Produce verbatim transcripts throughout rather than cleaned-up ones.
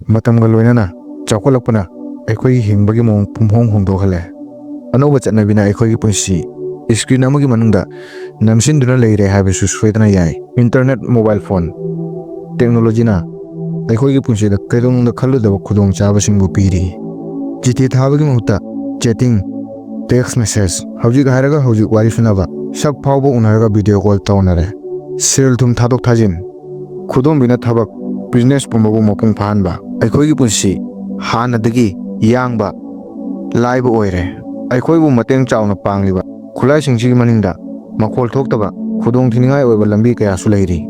ꯃꯇꯝꯒ ꯂꯣꯏꯅꯅ ꯆꯥꯎꯈꯠꯂꯛꯄꯅ ꯑꯩꯈꯣꯏꯒꯤ ꯍꯤꯡꯕꯒꯤ ꯃꯑꯣꯡ ꯄꯨꯝꯍꯣꯡ ꯍꯣꯡꯗꯣꯛꯍꯜꯂꯦ꯫ ꯑꯅꯧꯕ ꯆꯠꯅꯕꯤꯅ ꯑꯩꯈꯣꯏꯒꯤ ꯄꯨꯟꯁꯤ screen ꯑꯃꯒꯤ ꯃꯅꯨꯡꯗ ꯅꯝꯁꯤꯟꯗꯨꯅ ꯂꯩꯔꯦ ꯍꯥꯏꯕꯁꯨ ꯁꯣꯏꯗꯅ ꯌꯥꯏ꯫ Internet, mobile phone, technologyꯅ ꯑꯩꯈꯣꯏꯒꯤ ꯄꯨꯟꯁꯤꯗ ꯀꯩꯗꯧꯅꯨꯡꯗ ꯈꯜꯂꯨꯗꯕ ꯈꯨꯗꯣꯡꯆꯥꯕꯁꯤꯡꯕꯨ ꯄꯤꯔꯤ꯫ ꯆꯤꯊꯤ ꯊꯥꯕꯒꯤ ꯃꯍꯨꯠꯇ chatting, text message, ꯍꯧꯖꯤꯛ ꯍꯥꯏꯔꯒ ꯍꯧꯖꯤꯛ ꯋꯥꯔꯤ ꯁꯨꯅꯕ, ꯁꯛ ꯐꯥꯎꯕ ꯎꯅꯔꯒ video call ꯇꯧꯅꯔꯦ꯫ ꯁꯦꯜ ꯊꯨꯝ ꯊꯥꯗꯣꯛ ꯊꯥꯖꯤꯟ, ꯈꯨꯗꯣꯝꯕꯤꯅ ꯊꯕꯛ, business ꯄꯨꯝꯕꯕꯨ ꯃꯄꯨꯡ ꯐꯥꯍꯟꯕ꯫ ꯑꯩꯈꯣꯏꯒꯤ ꯄꯨꯟꯁꯤ ꯍꯥꯟꯅꯗꯒꯤ ꯌꯥꯡꯕ, ꯂꯥꯏꯕ ꯑꯣꯏꯔꯦ꯫ ꯑꯩꯈꯣꯏꯕꯨ ꯃꯇꯦꯡ ꯆꯥꯎꯅ ꯄꯥꯡꯂꯤꯕ ꯈꯨꯠꯂꯥꯏꯁꯤꯡꯁꯤꯒꯤ ꯃꯅꯤꯡꯗ ꯃꯈꯣꯜ ꯊꯣꯛꯇꯕ ꯈꯨꯗꯣꯡ ꯊꯤꯅꯤꯡꯉꯥꯏ ꯑꯣꯏꯕ ꯂꯝꯕꯤ ꯀꯌꯥꯁꯨ ꯂꯩꯔꯤ꯫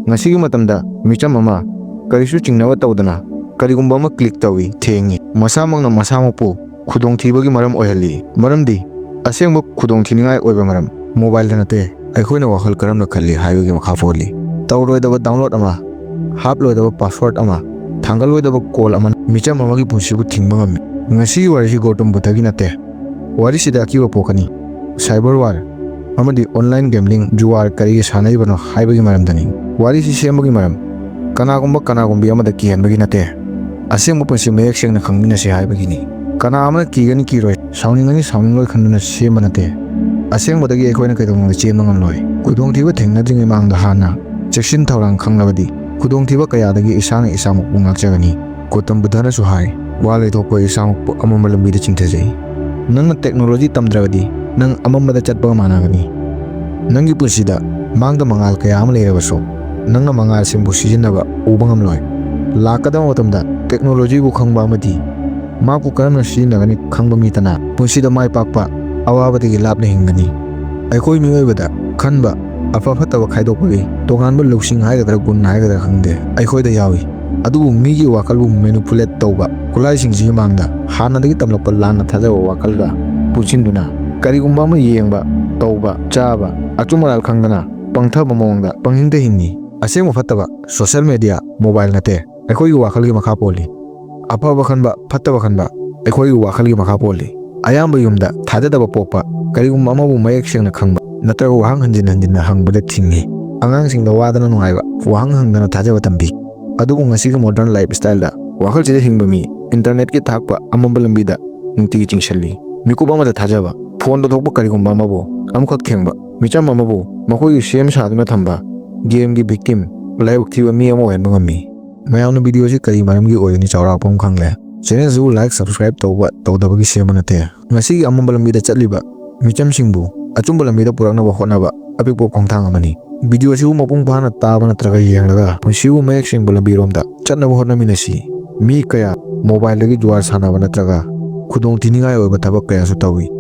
ꯉꯁꯤꯒꯤ ꯃꯇꯝꯗ ꯃꯤꯆꯝ ꯑꯃ ꯀꯔꯤꯁꯨ ꯆꯤꯡꯅꯕ ꯇꯧꯗꯅ ꯀꯔꯤꯒꯨꯝꯕ ꯑꯃ click ꯇꯧꯏ, ꯊꯦꯡꯉꯤ꯫ ꯃꯁꯥꯃꯛꯅ ꯃꯁꯥꯃꯛꯄꯨ ꯈꯨꯗꯣꯡꯊꯤꯕꯒꯤ ꯃꯔꯝ ꯑꯣꯏꯍꯜꯂꯤ꯫ ꯃꯔꯝꯗꯤ ꯑꯁꯦꯡꯕ ꯈꯨꯗꯣꯡꯊꯤꯅꯤꯡꯉꯥꯏ ꯑꯣꯏꯕ ꯃꯔꯝ mobileꯗ ꯅꯠꯇꯦ, ꯑꯩꯈꯣꯏꯅ ꯋꯥꯈꯜ ꯀꯔꯝꯅ ꯈꯜꯂꯤ ꯍꯥꯏꯕꯒꯤ ꯃꯈꯥ ꯄꯣꯜꯂꯤ꯫ ꯇꯧꯔꯣꯏꯗꯕ download ꯑꯃ, ꯍꯥꯞꯂꯣꯏꯗꯕ password ꯑꯃ, ꯊꯥꯡꯒꯠꯂꯣꯏꯗꯕ call ꯑꯃꯅ ꯃꯤꯆꯝ ꯑꯃꯒꯤ ꯄꯨꯟꯁꯤꯕꯨ ꯊꯤꯡꯕ ꯉꯝꯃꯤ꯫ ꯉꯁꯤꯒꯤ ꯋꯥꯔꯤꯁꯤ ꯒꯣꯇꯝ ꯕꯨꯗꯙꯒꯤ ꯅꯠꯇꯦ꯫ ꯋꯥꯔꯤꯁꯤꯗ ꯑꯀꯤꯕ ꯄꯣꯛꯀꯅꯤ꯫ Cyber war ꯑꯃꯗꯤ online gambling, ꯖꯨꯋꯥꯔ ꯀꯔꯤꯒꯤ ꯁꯥꯟꯅꯔꯤꯕꯅꯣ ꯍꯥꯏꯕꯒꯤ ꯃꯔꯝꯗꯅꯤ꯫ ꯋꯥꯔꯤꯁꯤ ꯁꯦꯝꯕꯒꯤ ꯃꯔꯝ ꯀꯅꯥꯒꯨꯝꯕ ꯀꯅꯥꯒꯨꯝꯕꯤ ꯑꯃꯗ ꯀꯤꯍꯟꯕꯒꯤ ꯅꯠꯇꯦ꯫ ꯑꯁꯦꯡꯕ ꯄꯨꯟꯁꯤ ꯃꯌꯦꯛ ꯁꯦꯡꯅ ꯈꯪꯃꯤꯟꯅꯁꯤ ꯍꯥꯏꯕꯒꯤꯅꯤ꯫ ꯀꯅꯥ ꯑꯃꯅ ꯀꯤꯒꯅꯤ ꯀꯤꯔꯣꯏ, ꯁꯥꯎꯅꯤꯡꯒꯅꯤ ꯁꯥꯎꯅꯤꯡꯂꯣꯏ ꯈꯟꯗꯨꯅ ꯁꯦꯝꯕ ꯅꯠꯇꯦ꯫ ꯑꯁꯦꯡꯕꯗꯒꯤ ꯑꯩꯈꯣꯏꯅ ꯀꯩꯗꯧꯅꯨꯡꯗ ꯆꯦꯟꯕ ꯉꯝꯂꯣꯏ꯫ ꯈꯨꯗꯣꯡꯊꯤꯕ ꯊꯦꯡꯅꯗ꯭ꯔꯤꯉꯩ ꯃꯃꯥꯡꯗ ꯍꯥꯟꯅ ꯆꯦꯛꯁꯤꯟ ꯊꯧꯔꯥꯡ ꯈꯪꯂꯕꯗꯤ ꯈꯨꯗꯣꯡꯊꯤꯕ ꯀꯌꯥꯗꯒꯤ ꯏꯁꯥꯅ ꯏꯁꯥꯃꯛꯄꯨ ꯉꯥꯛꯆꯒꯅꯤ꯫ ꯒꯣꯇꯝ ꯕꯨꯗꯙꯅꯁꯨ ꯍꯥꯏ, ꯋꯥ ꯂꯩꯊꯣꯛꯄ ꯏꯁꯥꯃꯛꯄꯨ ꯑꯃꯝꯕ ꯂꯝꯕꯤꯗ ꯆꯤꯡꯊꯖꯩ꯫ ꯅꯪꯅ technology ꯇꯝꯗ꯭ꯔꯕꯗꯤ ꯅꯪ ꯑꯃꯝꯕꯗ ꯆꯠꯄꯒ ꯃꯥꯟꯅꯒꯅꯤ꯫ ꯅꯪꯒꯤ ꯄꯨꯟꯁꯤꯗ ꯃꯥꯡꯗ ꯃꯉꯥꯜ ꯀꯌꯥ ꯑꯃ ꯂꯩꯔꯕꯁꯨ ꯅꯪꯅ ꯃꯉꯥꯜꯁꯤꯡꯕꯨ ꯁꯤꯖꯤꯟꯅꯕ ꯎꯕ ꯉꯝꯂꯣꯏ꯫ ꯂꯥꯛꯀꯗꯕ ꯃꯇꯝꯗ technologyꯕꯨ ꯈꯪꯕ ꯑꯃꯗꯤ ꯃꯍꯥꯛꯄꯨ ꯀꯔꯝꯅ ꯁꯤꯖꯤꯟꯅꯒꯅꯤ ꯈꯪꯕ ꯃꯤꯇꯅ ꯄꯨꯟꯁꯤꯗ ꯃꯥꯏ ꯄꯥꯛꯄ, ꯑꯋꯥꯕꯗꯒꯤ ꯂꯥꯞꯅ ꯍꯤꯡꯒꯅꯤ꯫ ꯑꯩꯈꯣꯏ ꯃꯤꯑꯣꯏꯕꯗ ꯈꯟꯕ, ꯑꯐ ꯐꯠꯇꯕ ꯈꯥꯏꯗꯣꯛꯄꯒꯤ ꯇꯣꯉꯥꯟꯕ ꯂꯧꯁꯤꯡ ꯍꯥꯏꯒꯗ꯭ꯔꯥ ꯒꯨꯟ ꯍꯥꯏꯒꯗ꯭ꯔꯥ ꯈꯪꯗꯦ, ꯑꯩꯈꯣꯏꯗ ꯌꯥꯎꯏ꯫ ꯑꯗꯨꯕꯨ ꯃꯤꯒꯤ ꯋꯥꯈꯜꯕꯨ manipulate ꯇꯧꯕ ꯈꯨꯠꯂꯥꯏꯁꯤꯡꯁꯤꯒꯤ ꯃꯥꯡꯗ ꯍꯥꯟꯅꯗꯒꯤ ꯇꯝꯂꯛꯄ ꯂꯥꯟꯅ ꯊꯥꯖꯕ ꯋꯥꯈꯜꯒ ꯄꯨꯟꯁꯤꯟꯗꯨꯅ ꯀꯔꯤꯒꯨꯝꯕ ꯑꯃ ꯌꯦꯡꯕ, ꯇꯧꯕ, ꯆꯥꯕ, ꯑꯆꯨꯝ ꯑꯔꯥꯜ ꯈꯪꯗꯅ ꯄꯪꯊꯕ ꯃꯑꯣꯡꯗ ꯄꯪꯍꯤꯡꯗ ꯍꯤꯡꯉꯤ꯫ ꯑꯁꯦꯡꯕ ꯐꯠꯇꯕ social media, mobile ꯅꯠꯇꯦ, ꯑꯩꯈꯣꯏꯒꯤ ꯋꯥꯈꯜꯒꯤ ꯃꯈꯥ ꯄꯣꯜꯂꯤ꯫ ꯑꯐꯕ ꯈꯟꯕ, ꯐꯠꯇꯕ ꯈꯟꯕ ꯑꯩꯈꯣꯏꯒꯤ ꯋꯥꯈꯜꯒꯤ ꯃꯈꯥ ꯄꯣꯜꯂꯤ꯫ ꯑꯌꯥꯝꯕ ꯌꯨꯝꯗ ꯊꯥꯖꯗꯕ ꯄꯣꯛꯄ, ꯀꯔꯤꯒꯨꯝꯕ ꯑꯃꯕꯨ ꯃꯌꯦꯛ ꯁꯦꯡꯅ ꯈꯪꯕ ꯅꯠꯇ꯭ꯔꯒ ꯋꯥꯍꯪ ꯍꯟꯖꯤꯟ ꯍꯟꯖꯤꯟꯅ ꯍꯪꯕꯗ ꯊꯤꯡꯏ꯫ ꯑꯉꯥꯡꯁꯤꯡꯗ ꯋꯥꯗꯅ ꯅꯨꯡꯉꯥꯏꯕ ꯋꯥꯍꯪ ꯍꯪꯗꯅ ꯊꯥꯖꯕ ꯇꯝꯕꯤ꯫ ꯑꯗꯨꯕꯨ ꯉꯁꯤꯒꯤ modern lifestyleꯗ ꯋꯥꯈꯜꯁꯤꯗ ꯍꯤꯡꯕ ꯃꯤ internetꯀꯤ ꯊꯥꯛꯄ ꯑꯃꯝꯕ ꯂꯝꯕꯤꯗ ꯅꯨꯡꯇꯤꯒꯤ ꯆꯤꯡꯁꯤꯜꯂꯤ꯫ ꯃꯤꯀꯨꯞ ꯑꯃꯗ ꯊꯥꯖꯕ, phoneꯗ ꯊꯣꯛꯄ ꯀꯔꯤꯒꯨꯝꯕ ꯑꯃꯕꯨ ꯑꯃꯈꯛ ꯊꯦꯡꯕ, ꯃꯤꯆꯝ ꯑꯃꯕꯨ ꯃꯈꯣꯏꯒꯤ ꯁꯦꯝ ꯁꯥꯗꯨꯅ ꯊꯝꯕ gameꯒꯤ victim, ꯂꯥꯏꯕꯛ ꯊꯤꯕ ꯃꯤ ꯑꯃ ꯑꯣꯏꯍꯟꯕ ꯉꯝꯃꯤ꯫ ꯃꯌꯥꯝꯅ videoꯁꯤ ꯀꯔꯤ ꯃꯔꯝꯒꯤ ꯑꯣꯏꯒꯅꯤ ꯆꯥꯎꯔꯥꯛꯄ ꯑꯃ ꯈꯪꯂꯦ꯫ Channelꯁꯤꯕꯨ like, subscribe ꯇꯧꯕ ꯇꯧꯗꯕꯒꯤ ꯁꯦꯝꯕ ꯅꯠꯇꯦ꯫ ꯉꯁꯤꯒꯤ ꯑꯃꯝꯕ ꯂꯝꯕꯤꯗ ꯆꯠꯂꯤꯕ ꯃꯤꯆꯝꯁꯤꯡꯕꯨ ꯑꯆꯨꯝꯕ ꯂꯝꯕꯤꯗ ꯄꯨꯔꯛꯅꯕ ꯍꯣꯠꯅꯕ ꯑꯄꯤꯛꯄ ꯈꯣꯡꯊꯥꯡ ꯑꯃꯅꯤ꯫ Videoꯁꯤꯕꯨ ꯃꯄꯨꯡ ꯐꯥꯅ ꯇꯥꯕ ꯅꯠꯇ꯭ꯔꯒ ꯌꯦꯡꯂꯒ ꯄꯨꯟꯁꯤꯕꯨ ꯃꯌꯦꯛ ꯁꯦꯡꯕ ꯂꯝꯕꯤꯔꯣꯝꯗ ꯆꯠꯅꯕ ꯍꯣꯠꯅꯃꯤꯟꯅꯁꯤ꯫ ꯃꯤ ꯀꯌꯥ mobileꯗꯒꯤ ꯖꯨꯋꯥꯔ ꯁꯥꯟꯅꯕ ꯅꯠꯇ꯭ꯔꯒ ꯈꯨꯗꯣꯡ ꯊꯤꯅꯤꯡꯉꯥꯏ ꯑꯣꯏꯕ ꯊꯕꯛ ꯀꯌꯥꯁꯨ ꯇꯧꯏ꯫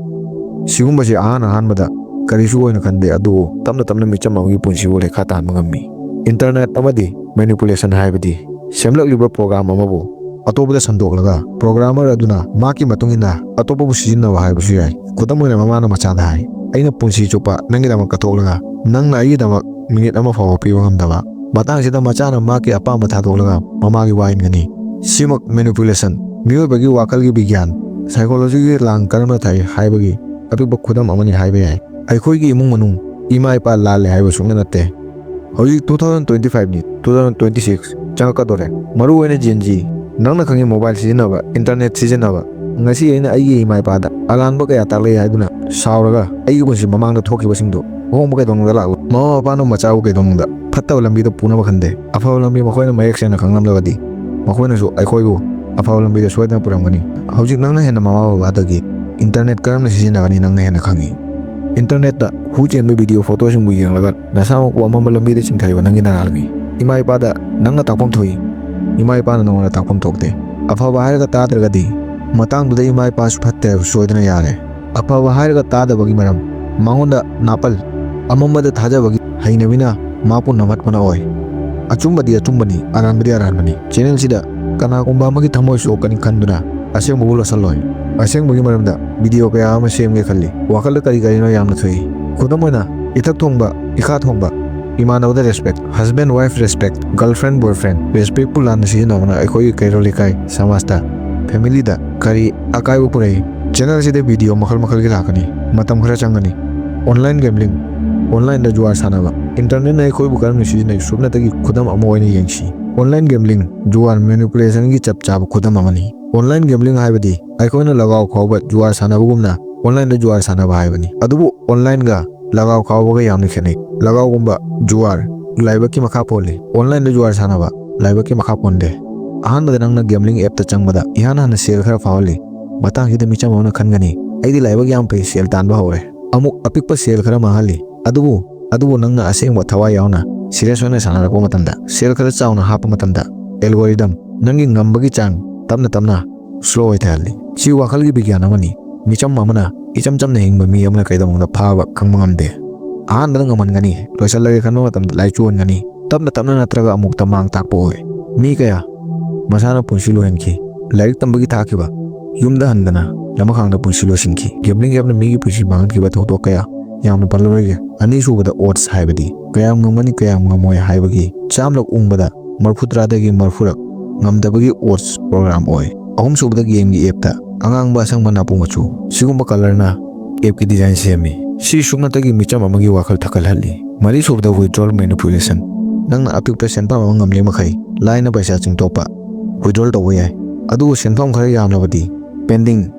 ꯁꯤꯒꯨꯝꯕꯁꯤ ꯑꯍꯥꯟ ꯑꯍꯥꯟꯕꯗ ꯀꯔꯤꯁꯨ ꯑꯣꯏꯅ ꯈꯟꯗꯦ, ꯑꯗꯨꯕꯨ ꯇꯞꯅ ꯇꯞꯅ ꯃꯤꯆꯝ ꯑꯃꯒꯤ ꯄꯨꯟꯁꯤꯕꯨ ꯂꯩꯈꯥ ꯇꯥꯍꯟꯕ ꯉꯝꯃꯤ꯫ Internet ꯑꯃꯗꯤ manipulation ꯍꯥꯏꯕꯗꯤ ꯁꯦꯝꯂꯛꯂꯤꯕ program ꯑꯃꯕꯨ ꯑꯇꯣꯞꯄꯗ ꯁꯟꯗꯣꯛꯂꯒ programmer ꯑꯗꯨꯅ ꯃꯍꯥꯛꯀꯤ ꯃꯇꯨꯡ ꯏꯟꯅ ꯑꯇꯣꯞꯄꯕꯨ ꯁꯤꯖꯤꯟꯅꯕ ꯍꯥꯏꯕꯁꯨ ꯌꯥꯏ꯫ ꯈꯨꯗꯝ ꯑꯣꯏꯅ, ꯃꯃꯥꯅ ꯃꯆꯥꯗ ꯍꯥꯏ, "ꯑꯩꯅ ꯄꯨꯟꯁꯤ ꯆꯨꯞꯄ ꯅꯪꯒꯤꯗꯃꯛ ꯀꯠꯊꯣꯛꯂꯒ ꯅꯪꯅ ꯑꯩꯒꯤꯗꯃꯛ minute ꯑꯃ ꯐꯥꯎꯕ ꯄꯤꯕ ꯉꯝꯗꯕ"꯫ ꯃꯇꯥꯡꯁꯤꯗ ꯃꯆꯥꯅ ꯃꯍꯥꯛꯀꯤ ꯑꯄꯥꯝꯕ ꯊꯥꯗꯣꯛꯂꯒ ꯃꯃꯥꯒꯤ ꯋꯥ ꯏꯟꯒꯅꯤ꯫ ꯁꯤꯃꯛ manipulation, ꯃꯤꯑꯣꯏꯕꯒꯤ ꯋꯥꯈꯜꯒꯤ ꯕꯤꯒ꯭ꯌꯥꯟ, psychologyꯒꯤ ꯂꯥꯡ ꯀꯔꯝꯅ ꯊꯥꯏ ꯍꯥꯏꯕꯒꯤ ꯑꯄꯤꯛꯄ ꯈꯨꯗꯝ ꯑꯃꯅꯤ ꯍꯥꯏꯕ ꯌꯥꯏ꯫ ꯑꯩꯈꯣꯏꯒꯤ ꯏꯃꯨꯡ ꯃꯅꯨꯡ, ꯏꯃꯥ ꯏꯄꯥ ꯂꯥꯜꯂꯦ ꯍꯥꯏꯕ ꯁꯨꯛꯅ ꯅꯠꯇꯦ꯫ ꯍꯧꯖꯤꯛ two thousand twenty fiveꯅꯤ, two thousand twenty six ꯆꯪꯉꯛꯀꯗꯧꯔꯦ꯫ ꯃꯔꯨ ꯑꯣꯏꯅ Gen Z, ꯅꯪꯅ ꯈꯪꯉꯤ mobile ꯁꯤꯖꯤꯟꯅꯕ, internet ꯁꯤꯖꯤꯟꯅꯕ꯫ ꯉꯁꯤ ꯑꯩꯅ ꯑꯩꯒꯤ ꯏꯃꯥ ꯏꯄꯥꯗ ꯑꯔꯥꯟꯕ ꯀꯌꯥ ꯇꯥꯛꯂꯛꯏ ꯍꯥꯏꯗꯨꯅ ꯁꯥꯎꯔꯒ ꯑꯩꯒꯤ ꯄꯨꯟꯁꯤ ꯃꯃꯥꯡꯗ ꯊꯣꯛꯈꯤꯕꯁꯤꯡꯗꯨ ꯑꯍꯣꯡꯕ ꯀꯩꯗꯧꯅꯨꯡꯗ ꯂꯥꯛꯂꯣꯏ꯫ ꯃꯃꯥ ꯃꯄꯥꯅ ꯃꯆꯥꯕꯨ ꯀꯩꯗꯧꯅꯨꯡꯗ ꯐꯠꯇꯕ ꯂꯝꯕꯤꯗ ꯄꯨꯅꯕ ꯈꯟꯗꯦ꯫ ꯑꯐꯕ ꯂꯝꯕꯤ ꯃꯈꯣꯏꯅ ꯃꯌꯦꯛ ꯁꯦꯡꯅ ꯈꯪꯂꯝꯂꯕꯗꯤ ꯃꯈꯣꯏꯅꯁꯨ ꯑꯩꯈꯣꯏꯕꯨ ꯑꯐꯕ ꯂꯝꯕꯤꯗ ꯁꯣꯏꯗꯅ ꯄꯨꯔꯝꯒꯅꯤ꯫ ꯍꯧꯖꯤꯛ ꯅꯪꯅ ꯍꯦꯟꯅ ꯃꯃꯥ ꯕꯕꯥꯗꯒꯤ internet ꯀꯔꯝꯅ ꯁꯤꯖꯤꯟꯅꯒꯅꯤ ꯅꯪꯅ ꯍꯦꯟꯅ ꯈꯪꯉꯤ꯫ Internetꯇ ꯍꯨ ꯆꯦꯟꯕ video photoꯁꯤꯡꯕꯨ ꯌꯦꯡꯂꯒ ꯅꯁꯥꯃꯛꯄꯨ ꯑꯃꯝꯕ ꯂꯝꯕꯤꯗ ꯆꯤꯡꯊꯔꯤꯕ ꯅꯪꯒꯤ ꯅꯔꯥꯜꯅꯤ꯫ ꯏꯃꯥ ꯏꯄꯥꯗ ꯅꯪꯅ ꯇꯥꯛꯐꯝ ꯊꯣꯛꯏ, ꯏꯃꯥ ꯏꯄꯥꯅ ꯅꯉꯣꯟꯗ ꯇꯥꯛꯐꯝ ꯊꯣꯛꯇꯦ꯫ ꯑꯐꯕ ꯍꯥꯏꯔꯒ ꯇꯥꯗ꯭ꯔꯒꯗꯤ ꯃꯇꯥꯡꯗꯨꯗ ꯏꯃꯥ ꯏꯄꯥꯁꯨ ꯐꯠꯇꯦ ꯍꯥꯏꯕ ꯁꯣꯏꯗꯅ ꯌꯥꯔꯦ꯫ ꯑꯐꯕ ꯍꯥꯏꯔꯒ ꯇꯥꯗꯕꯒꯤ ꯃꯔꯝ, ꯃꯉꯣꯟꯗ ꯅꯥꯄꯜ, ꯑꯃꯝꯕꯗ ꯊꯥꯖꯕꯒꯤ ꯍꯩꯅꯕꯤꯅ ꯃꯍꯥꯛꯄꯨ ꯅꯝꯍꯠꯄꯅ ꯑꯣꯏ꯫ ꯑꯆꯨꯝꯕꯗꯤ ꯑꯆꯨꯝꯕꯅꯤ, ꯑꯔꯥꯟꯕꯗꯤ ꯑꯔꯥꯟꯕꯅꯤ꯫ Channelꯁꯤꯗ ꯀꯅꯥꯒꯨꯝꯕ ꯑꯃꯒꯤ ꯊꯃꯣꯏ ꯁꯣꯛꯀꯅꯤ ꯈꯟꯗꯨꯅ ꯑꯁꯦꯡꯕꯕꯨ ꯂꯣꯠꯁꯜꯂꯣꯏ꯫ ꯑꯁꯦꯡꯕꯒꯤ ꯃꯔꯝꯗ video ꯀꯌꯥ ꯑꯃ ꯁꯦꯝꯒꯦ ꯈꯜꯂꯤ꯫ ꯋꯥꯈꯜꯗ ꯀꯔꯤ ꯀꯔꯤꯅꯣ ꯌꯥꯝꯅ ꯊꯣꯛꯏ꯫ ꯈꯨꯗꯝ ꯑꯣꯏꯅ, ꯏꯊꯛ ꯊꯣꯡꯕ, ꯏꯈꯥ ꯊꯣꯡꯕ, ꯏꯃꯥꯟꯅꯕꯗ respect, husband wife respect, girlfriend boyfriend respectꯄꯨ ꯂꯥꯟꯅ ꯁꯤꯖꯤꯟꯅꯕꯅ ꯑꯩꯈꯣꯏꯒꯤ ꯀꯩꯔꯣꯜ ꯂꯩꯀꯥꯏ, ꯁꯃꯥꯖꯇ, familyꯗ ꯀꯔꯤ ꯑꯀꯥꯏꯕ ꯄꯨꯔꯛꯏ? Channelꯁꯤꯗ video ꯃꯈꯜ ꯃꯈꯜꯒꯤ ꯂꯥꯛꯀꯅꯤ꯫ ꯃꯇꯝ ꯈꯔ ꯆꯪꯒꯅꯤ꯫ Online gambling, onlineꯗ ꯖꯨꯋꯥꯔ ꯁꯥꯟꯅꯕ, internetꯅ ꯑꯩꯈꯣꯏꯕꯨ ꯀꯔꯝꯅ ꯁꯤꯖꯤꯟꯅꯩ? ꯁꯨꯞꯅꯇꯒꯤ ꯈꯨꯗꯝ ꯑꯃ ꯑꯣꯏꯅ ꯌꯦꯡꯁꯤ꯫ Online gambling, ꯖꯨꯋꯥꯔ manipulationꯒꯤ ꯆꯞ ꯆꯥꯕ ꯈꯨꯗꯝ ꯑꯃꯅꯤ꯫ Online gambling ꯍꯥꯏꯕꯗꯤ ꯑꯩꯈꯣꯏꯅ ꯂꯒꯥꯎ ꯈꯥꯎꯕ ꯖꯨꯋꯥꯔ ꯁꯥꯟꯅꯕꯒꯨꯝꯅ onlineꯗ ꯖꯨꯋꯥꯔ ꯁꯥꯟꯅꯕ ꯍꯥꯏꯕꯅꯤ꯫ ꯑꯗꯨꯕꯨ onlineꯒ ꯂꯒꯥꯎ ꯈꯥꯎꯕꯒ ꯌꯥꯝꯅ ꯈꯦꯠꯅꯩ꯫ ꯂꯒꯥꯎꯒꯨꯝꯕ ꯖꯨꯋꯥꯔ ꯂꯥꯏꯕꯛꯀꯤ ꯃꯈꯥ ꯄꯣꯜꯂꯤ꯫ Onlineꯗ ꯖꯨꯋꯥꯔ ꯁꯥꯟꯅꯕ ꯂꯥꯏꯕꯛꯀꯤ ꯃꯈꯥ ꯄꯣꯟꯗꯦ꯫ ꯑꯍꯥꯟꯕꯗ ꯅꯪꯅ gambling appꯇ ꯆꯪꯕꯗ ꯏꯍꯥꯟ ꯍꯥꯟꯅ ꯁꯦꯜ ꯈꯔ ꯐꯥꯎꯍꯜꯂꯤ꯫ ꯃꯇꯥꯡꯁꯤꯗ ꯃꯤꯆꯝ ꯑꯃꯅ ꯈꯟꯒꯅꯤ, "ꯑꯩꯗꯤ ꯂꯥꯏꯕꯛ ꯌꯥꯝ ꯐꯩ, ꯁꯦꯜ ꯇꯥꯟꯕ ꯍꯧꯔꯦ"꯫ ꯑꯃꯨꯛ ꯑꯄꯤꯛꯄ ꯁꯦꯜ ꯈꯔ ꯃꯥꯡꯍꯜꯂꯤ꯫ ꯑꯗꯨꯕꯨ, ꯑꯗꯨꯕꯨ ꯅꯪꯅ ꯑꯁꯦꯡꯕ ꯊꯋꯥꯏ ꯌꯥꯎꯅ serious ꯑꯣꯏꯅ ꯁꯥꯟꯅꯔꯛꯄ ꯃꯇꯝꯗ, ꯁꯦꯜ ꯈꯔ ꯆꯥꯎꯅ ꯍꯥꯞꯄ ꯃꯇꯝꯗ, algorithm ꯅꯪꯒꯤ ꯉꯝꯕꯒꯤ ꯆꯥꯡ ꯇꯞꯅ ꯇꯞꯅ slow ꯑꯣꯏꯊꯍꯜꯂꯤ꯫ ꯁꯤ ꯋꯥꯈꯜꯒꯤ ꯕꯤꯒ꯭ꯌꯥꯟ ꯑꯃꯅꯤ꯫ ꯃꯤꯆꯝ ꯑꯃꯅ, ꯏꯆꯝ ꯆꯝꯅ ꯍꯤꯡꯕ ꯃꯤ ꯑꯃꯅ ꯀꯩꯗꯧꯅꯨꯡꯗ ꯐꯥꯕ ꯈꯪꯕ ꯉꯝꯗꯦ꯫ ꯑꯍꯥꯟꯕꯗ ꯉꯝꯍꯟꯒꯅꯤ, ꯂꯣꯏꯁꯤꯜꯂꯒꯦ ꯈꯟꯕ ꯃꯇꯝꯗ ꯂꯥꯏꯆꯨꯍꯟꯒꯅꯤ꯫ ꯇꯞꯅ ꯇꯞꯅ ꯅꯠꯇ꯭ꯔꯒ ꯑꯃꯨꯛꯇ ꯃꯥꯡ ꯇꯥꯛꯄ ꯑꯣꯏ꯫ ꯃꯤ ꯀꯌꯥ ꯃꯁꯥꯅ ꯄꯨꯟꯁꯤ ꯂꯣꯏꯍꯟꯈꯤ꯫ ꯂꯥꯏꯔꯤꯛ ꯇꯝꯕꯒꯤ ꯊꯥꯈꯤꯕ, ꯌꯨꯝꯗ ꯍꯟꯗꯅ ꯂꯃꯈꯥꯡꯗ ꯄꯨꯟꯁꯤ ꯂꯣꯏꯁꯤꯟꯈꯤ꯫ Gambling appꯅ ꯃꯤꯒꯤ ꯄꯨꯟꯁꯤ ꯃꯥꯡꯍꯟꯈꯤꯕ ꯊꯧꯗꯣꯛ ꯀꯌꯥ ꯌꯥꯝꯅ ꯄꯜꯂꯔꯣꯏꯒꯦ꯫ ꯑꯅꯤꯁꯨꯕꯗ odds ꯍꯥꯏꯕꯗꯤ ꯀꯌꯥꯝ ꯉꯝꯒꯅꯤ, ꯀꯌꯥꯝ ꯉꯝꯃꯣꯏ ꯍꯥꯏꯕꯒꯤ ꯆꯥꯝꯂꯛ ꯎꯪꯕꯗ ꯃꯔꯐꯨ ꯇꯔꯥꯗꯒꯤ ꯃꯔꯐꯨꯔꯛ ꯉꯝꯗꯕꯒꯤ odds program ꯑꯣꯏ꯫ ꯑꯍꯨꯝꯁꯨꯕꯗ gameꯒꯤ appꯇ ꯑꯉꯥꯡꯕ, ꯑꯁꯪꯕ, ꯅꯥꯄꯨ ꯃꯆꯨ ꯁꯤꯒꯨꯝꯕ colorꯅ appꯀꯤ design ꯁꯦꯝꯃꯤ꯫ ꯁꯤ ꯁꯨꯞꯅꯇꯒꯤ ꯃꯤꯆꯝ ꯑꯃꯒꯤ ꯋꯥꯈꯜ ꯊꯛꯀꯠꯍꯜꯂꯤ꯫ ꯃꯔꯤꯁꯨꯕꯗ withdrawal manipulation꯫ ꯅꯪꯅ ꯑꯄꯤꯛꯄ ꯁꯦꯟꯐꯝ ꯑꯃ ꯉꯝꯂꯤ ꯃꯈꯩ ꯂꯥꯏꯅ ꯄꯩꯁꯥ ꯆꯤꯡꯊꯣꯛꯄ, withdrawal ꯇꯧꯕ ꯌꯥꯏ꯫ ꯑꯗꯨꯕꯨ ꯁꯦꯟꯐꯝ ꯈꯔ ꯌꯥꯝꯂꯕꯗꯤ pending,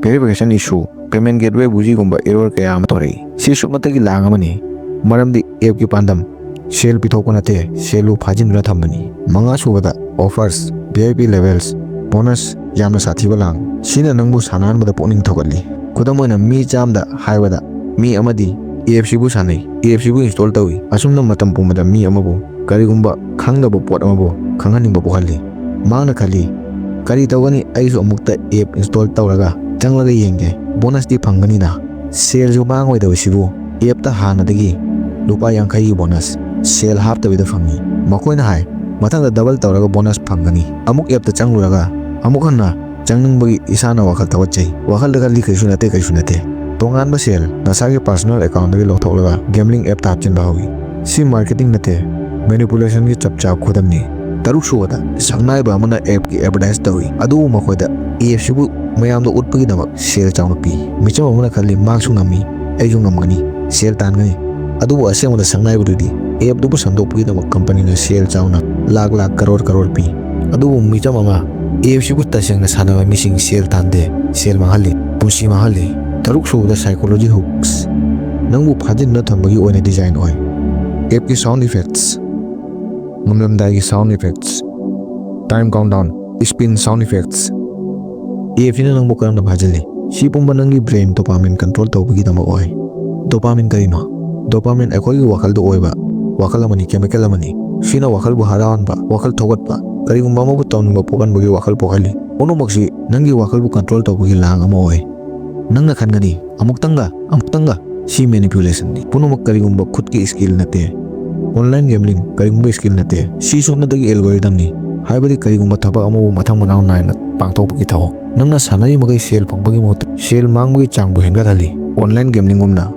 verification issue, payment gateway buggyꯒꯨꯝꯕ error ꯀꯌꯥ ꯑꯃ ꯊꯣꯔꯛꯏ꯫ ꯁꯤ ꯁꯨꯞꯅꯇꯒꯤ ꯂꯥꯡ ꯑꯃꯅꯤ, ꯃꯔꯝꯗꯤ appꯀꯤ ꯄꯥꯟꯗꯝ ꯁꯦꯜ ꯄꯤꯊꯣꯛꯄ ꯅꯠꯇꯦ, ꯁꯦꯜꯕꯨ ꯐꯥꯖꯤꯟꯗꯨꯅ ꯊꯝꯕꯅꯤ꯫ ꯃꯉꯥꯁꯨꯕꯗ offers, VIP levels, bonus ꯌꯥꯝꯅ ꯁꯥꯊꯤꯕ ꯂꯥꯡ꯫ ꯁꯤꯅ ꯅꯪꯕꯨ ꯁꯥꯟꯅꯍꯟꯕꯗ ꯄꯨꯛꯅꯤꯡ ꯊꯧꯒꯠꯂꯤ꯫ ꯈꯨꯗꯝ ꯑꯣꯏꯅ, ꯃꯤ ꯆꯥꯝꯗ ꯍꯥꯏꯕꯗ ꯃꯤ ꯑꯃꯗꯤ appꯁꯤꯕꯨ ꯁꯥꯟꯅꯩ, appꯁꯤꯕꯨ install ꯇꯧꯏ꯫ ꯑꯁꯨꯝꯅ ꯃꯇꯝ ꯄꯨꯝꯕꯗ ꯃꯤ ꯑꯃꯕꯨ ꯀꯔꯤꯒꯨꯝꯕ ꯈꯪꯗꯕ ꯄꯣꯠ ꯑꯃꯕꯨ ꯈꯪꯍꯟꯅꯤꯡꯕ ꯄꯣꯛꯍꯜꯂꯤ꯫ ꯃꯍꯥꯛꯅ ꯈꯜꯂꯤ, "ꯀꯔꯤ ꯇꯧꯒꯅꯤ? ꯑꯩꯁꯨ ꯑꯃꯨꯛꯇ app install ꯇꯧꯔꯒ ꯆꯪꯂꯒ ꯌꯦꯡꯒꯦ꯫ Bonusꯇꯤ ꯐꯪꯒꯅꯤꯅ꯫ ꯁꯦꯜꯁꯨ ꯃꯥꯡꯉꯣꯏꯗꯕꯁꯤꯕꯨ appꯇ ꯍꯥꯟꯅꯗꯒꯤ ꯂꯨꯄꯥ ꯌꯥꯡꯈꯩꯒꯤ bonus ꯁꯦꯜ ꯍꯥꯞꯇꯕꯤꯗ ꯐꯪꯏ"꯫ ꯃꯈꯣꯏꯅ ꯍꯥꯏ, "ꯃꯊꯪꯗ double ꯇꯧꯔꯒ bonus ꯐꯪꯒꯅꯤ"꯫ ꯑꯃꯨꯛ appꯇ ꯆꯪꯂꯨꯔꯒ ꯑꯃꯨꯛ ꯍꯟꯅ ꯆꯪꯅꯤꯡꯕꯒꯤ ꯏꯁꯥꯅ ꯋꯥꯈꯜ ꯊꯧꯒꯠꯆꯩ꯫ ꯋꯥꯈꯜꯗ ꯈꯜꯂꯤ, "ꯀꯩꯁꯨ ꯅꯠꯇꯦ, ꯀꯩꯁꯨ ꯅꯠꯇꯦ"꯫ ꯇꯣꯉꯥꯟꯕ ꯁꯦꯜ ꯅꯁꯥꯒꯤ personal accountꯇꯒꯤ ꯂꯧꯊꯣꯛꯂꯒ gambling appꯇ ꯍꯥꯞꯆꯤꯟꯕ ꯍꯧꯏ꯫ ꯁꯤ marketing ꯅꯠꯇꯦ, manipulationꯒꯤ ꯆꯞ ꯆꯥꯕ ꯈꯨꯗꯝꯅꯤ꯫ ꯇꯔꯨꯛꯁꯨꯕꯗ, ꯁꯛꯅꯥꯏꯕ ꯑꯃꯅ appꯀꯤ advertise ꯇꯧꯏ, ꯑꯗꯨꯕꯨ ꯃꯈꯣꯏꯗ appꯁꯤꯕꯨ ꯃꯌꯥꯝꯗ ꯎꯠꯄꯒꯤꯗꯃꯛ ꯁꯦꯜ ꯆꯥꯎꯅ ꯄꯤ꯫ ꯃꯤꯆꯝ ꯑꯃꯅ ꯈꯜꯂꯤ, "ꯃꯍꯥꯛꯁꯨ ꯉꯝꯃꯤ, ꯑꯩꯁꯨ ꯉꯝꯒꯅꯤ, ꯁꯦꯜ ꯇꯥꯟꯒꯅꯤ"꯫ ꯑꯗꯨꯕꯨ ꯑꯁꯦꯡꯕꯗ ꯁꯛꯅꯥꯏꯕꯗꯨꯗꯤ ꯑꯦꯞꯇꯨꯕꯨ ꯁꯟꯗꯣꯛꯄꯒꯤꯗꯃꯛ ꯀꯝꯄꯅꯤꯅ ꯁꯦꯜ ꯆꯥꯎꯅ ꯂꯥꯛ ꯂꯥꯛ ꯀꯔꯣꯔ ꯀꯔꯣꯔ ꯄꯤ꯫ ꯑꯗꯨꯕꯨ ꯃꯤꯆꯝ ꯑꯃ ꯑꯦꯞꯁꯤꯕꯨ ꯇꯁꯦꯡꯅ ꯁꯥꯟꯅꯕ ꯃꯤꯁꯤꯡ ꯁꯦꯜ ꯇꯥꯟꯗꯦ, ꯁꯦꯜ ꯃꯥꯡꯍꯜꯂꯤ, ꯄꯨꯟꯁꯤ ꯃꯥꯡꯍꯜꯂꯤ꯫ ꯇꯔꯨꯛ ꯁꯨꯕꯗ psychology hooks꯫ ꯅꯪꯕꯨ ꯐꯥꯖꯤꯟꯗꯨꯅ ꯊꯝꯕꯒꯤ ꯑꯣꯏꯅ ꯗꯤꯖꯥꯏꯟ ꯑꯣꯏ꯫ ꯑꯦꯞꯀꯤ sound effects꯫ ꯉꯝꯂꯝꯗꯥꯏꯒꯤ sound effects꯫ Time countdown꯫ Spin sound effects꯫ ꯑꯦꯞꯁꯤꯅ ꯅꯪꯕꯨ ꯀꯔꯝꯅ ꯐꯥꯖꯤꯜꯂꯤ? ꯁꯤ ꯄꯨꯝꯕ ꯅꯪꯒꯤ ꯕ꯭ꯔꯦꯟ ꯗꯣꯄꯥꯃꯤꯟ ꯀꯟꯇ꯭ꯔꯣꯜ ꯇꯧꯕꯒꯤꯗꯃꯛ ꯑꯣꯏ꯫ ꯗꯣꯄꯥꯃꯤꯟ ꯀꯔꯤꯅꯣ? ꯗꯣꯄꯥꯃꯤꯟ ꯑꯩꯈꯣꯏꯒꯤ ꯋꯥꯈꯜꯗ ꯑꯣꯏꯕ, ꯋꯥꯈꯜ ꯑꯃꯅꯤ, ꯀꯦꯃꯤꯀꯦꯜ ꯑꯃꯅꯤ꯫ ꯁꯤꯅ ꯋꯥꯈꯜꯕꯨ ꯍꯔꯥꯎꯍꯟꯕ, ꯋꯥꯈꯜ ꯊꯧꯒꯠꯄ, ꯀꯔꯤꯒꯨꯝꯕ ꯑꯃꯕꯨ ꯇꯧꯅꯤꯡꯕ ꯄꯣꯛꯍꯟꯕꯒꯤ ꯋꯥꯈꯜ ꯄꯣꯛꯍꯜꯂꯤ꯫ ꯄꯨꯝꯅꯃꯛꯁꯤ ꯅꯪꯒꯤ ꯋꯥꯈꯜꯕꯨ ꯀꯟꯇ꯭ꯔꯣꯜ ꯇꯧꯕꯒꯤ ꯂꯥꯡ ꯑꯃ ꯑꯣꯏ꯫ ꯅꯪꯅ ꯈꯟꯒꯅꯤ, "ꯑꯃꯨꯛꯇꯪꯒ, ꯑꯃꯨꯛꯇꯪꯒ"꯫ ꯁꯤ ꯃꯦꯅꯤꯄꯨꯂꯦꯁꯟꯅꯤ꯫ ꯄꯨꯝꯅꯃꯛ ꯀꯔꯤꯒꯨꯝꯕ ꯈꯨꯠꯀꯤ ꯁ꯭ꯀꯤꯜ ꯅꯠꯇꯦ꯫ ꯑꯣꯟꯂꯥꯏꯟ ꯒꯦꯝꯂꯤꯡ ꯀꯔꯤꯒꯨꯝꯕ ꯁ꯭ꯀꯤꯜ ꯅꯠꯇꯦ꯫ ꯁꯤ ꯁꯣꯝꯅꯇꯒꯤ ꯑꯦꯜꯒꯣꯔꯤꯊꯝꯅꯤ꯫ ꯍꯥꯏꯕꯗꯤ ꯀꯔꯤꯒꯨꯝꯕ ꯊꯕꯛ ꯑꯃꯕꯨ ꯃꯊꯪ ꯃꯅꯥꯎ ꯅꯥꯏꯅ ꯄꯥꯡꯊꯣꯛꯄꯒꯤ ꯊꯕꯛ꯫ ꯅꯪꯅ ꯁꯥꯟꯅꯔꯤꯃꯈꯩ ꯁꯦꯜ ꯐꯪꯕꯒꯤ ꯃꯍꯨꯠꯇ ꯁꯦꯜ ꯃꯥꯡꯕꯒꯤ ꯆꯥꯡꯕꯨ ꯍꯦꯟꯒꯠꯍꯜꯂꯤ꯫ ꯑꯣꯟꯂꯥꯏꯟ ꯒꯦꯝꯂꯤꯡꯒꯨꯝꯅ꯫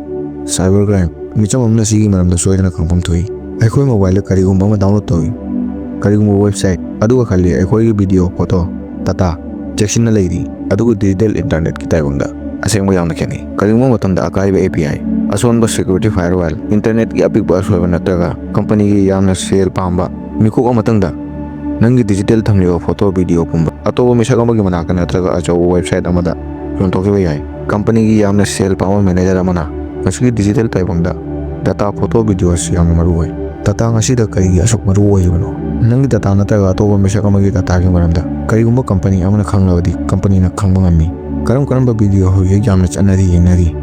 Cyber crime. ꯃꯤꯆꯝ ꯑꯃꯅ ꯁꯤꯒꯤ ꯃꯔꯝꯗ ꯁꯣꯏꯗꯅ ꯈꯪꯐꯝ ꯊꯣꯛꯏ꯫ ꯑꯩꯈꯣꯏ ꯃꯣꯕꯥꯏꯜꯗ ꯀꯔꯤꯒꯨꯝꯕ ꯑꯃ ꯗꯥꯎꯟꯂꯣꯗ ꯇꯧꯏ, ꯀꯔꯤꯒꯨꯝꯕ ꯋꯦꯕꯁꯥꯏꯠ ꯑꯗꯨꯒ ꯈꯜꯂꯤ, ꯑꯩꯈꯣꯏꯒꯤ ꯚꯤꯗꯤꯑꯣ, ꯐꯣꯇꯣ, ꯗꯇꯥ ꯆꯦꯛꯁꯤꯟꯅ ꯂꯩꯔꯤ꯫ ꯑꯗꯨꯒ ꯗꯤꯖꯤꯇꯦꯜ ꯏꯟꯇꯔꯅꯦꯠꯀꯤ ꯇꯥꯏꯕꯪꯗ ꯑꯁꯦꯡꯕ ꯌꯥꯝꯅ ꯈꯦꯠꯅꯩ꯫ ꯀꯔꯤꯒꯨꯝꯕ ꯃꯇꯝꯗ ꯑꯀꯥꯏꯕ ꯑꯦ ꯄꯤ ꯑꯥꯏ, ꯑꯁꯣꯟꯕ ꯁꯦꯀ꯭ꯌꯨꯔꯤꯇꯤ ꯐꯥꯏꯌꯔꯋꯥꯜ, ꯏꯟꯇꯔꯅꯦꯠꯀꯤ ꯑꯄꯤꯛꯄ ꯑꯁꯣꯏꯕ ꯅꯠꯇ꯭ꯔꯒ ꯀꯝꯄꯅꯤꯒꯤ ꯌꯥꯝꯅ ꯁꯦꯜ ꯄꯥꯝꯕ ꯃꯤꯀꯣꯛ ꯑꯃꯇꯪꯗ ꯅꯪꯒꯤ ꯗꯤꯖꯤꯇꯦꯜ ꯊꯝꯂꯤꯕ ꯐꯣꯇꯣ, ꯚꯤꯗꯤꯑꯣ ꯄꯨꯝꯕ ꯑꯇꯣꯞꯄ ꯃꯤꯁꯛ ꯑꯃꯒꯤ ꯃꯅꯥꯛꯇ ꯅꯠꯇ꯭ꯔꯒ ꯑꯆꯧꯕ ꯋꯦꯕꯁꯥꯏꯠ ꯑꯃꯗ ꯌꯣꯟꯊꯣꯛꯈꯤꯕ ꯌꯥꯏ꯫ ꯀꯝꯄꯅꯤꯒꯤ ꯌꯥꯝꯅ ꯁꯦꯜ ꯄꯥꯝꯕ ꯃꯦꯅꯦꯖꯔ ꯑꯃꯅ ꯉꯁꯤꯒꯤ ꯗꯤꯖꯤꯇꯦꯜ ꯇꯥꯏꯕꯪꯗ ꯗꯇꯥ, ꯐꯣꯇꯣ, ꯚꯤꯗꯤꯑꯣ ꯑꯁꯤ ꯌꯥꯝꯅ ꯃꯔꯨ ꯑꯣꯏ꯫ ꯗꯇꯥ ꯉꯁꯤꯗ ꯀꯔꯤꯒꯤ ꯑꯁꯨꯛ ꯃꯔꯨ ꯑꯣꯏꯔꯤꯕꯅꯣ? ꯅꯪꯒꯤ ꯗꯇꯥ ꯅꯠꯇ꯭ꯔꯒ ꯑꯇꯣꯞꯄ ꯃꯤꯁꯛ ꯑꯃꯒꯤ ꯗꯇꯥꯒꯤ ꯃꯔꯝꯗ ꯀꯔꯤꯒꯨꯝꯕ ꯀꯝꯄꯅꯤ ꯑꯃꯅ ꯈꯪꯂꯕꯗꯤ, ꯀꯝꯄꯅꯤꯅ ꯈꯪꯕ ꯉꯝꯃꯤ꯫ ꯀꯔꯝ ꯀꯔꯝꯕ ꯚꯤꯗꯤꯑꯣ ꯍꯧꯖꯤꯛ ꯌꯥꯝꯅ ꯆꯠꯅꯔꯤ, ꯌꯦꯡꯅꯔꯤ?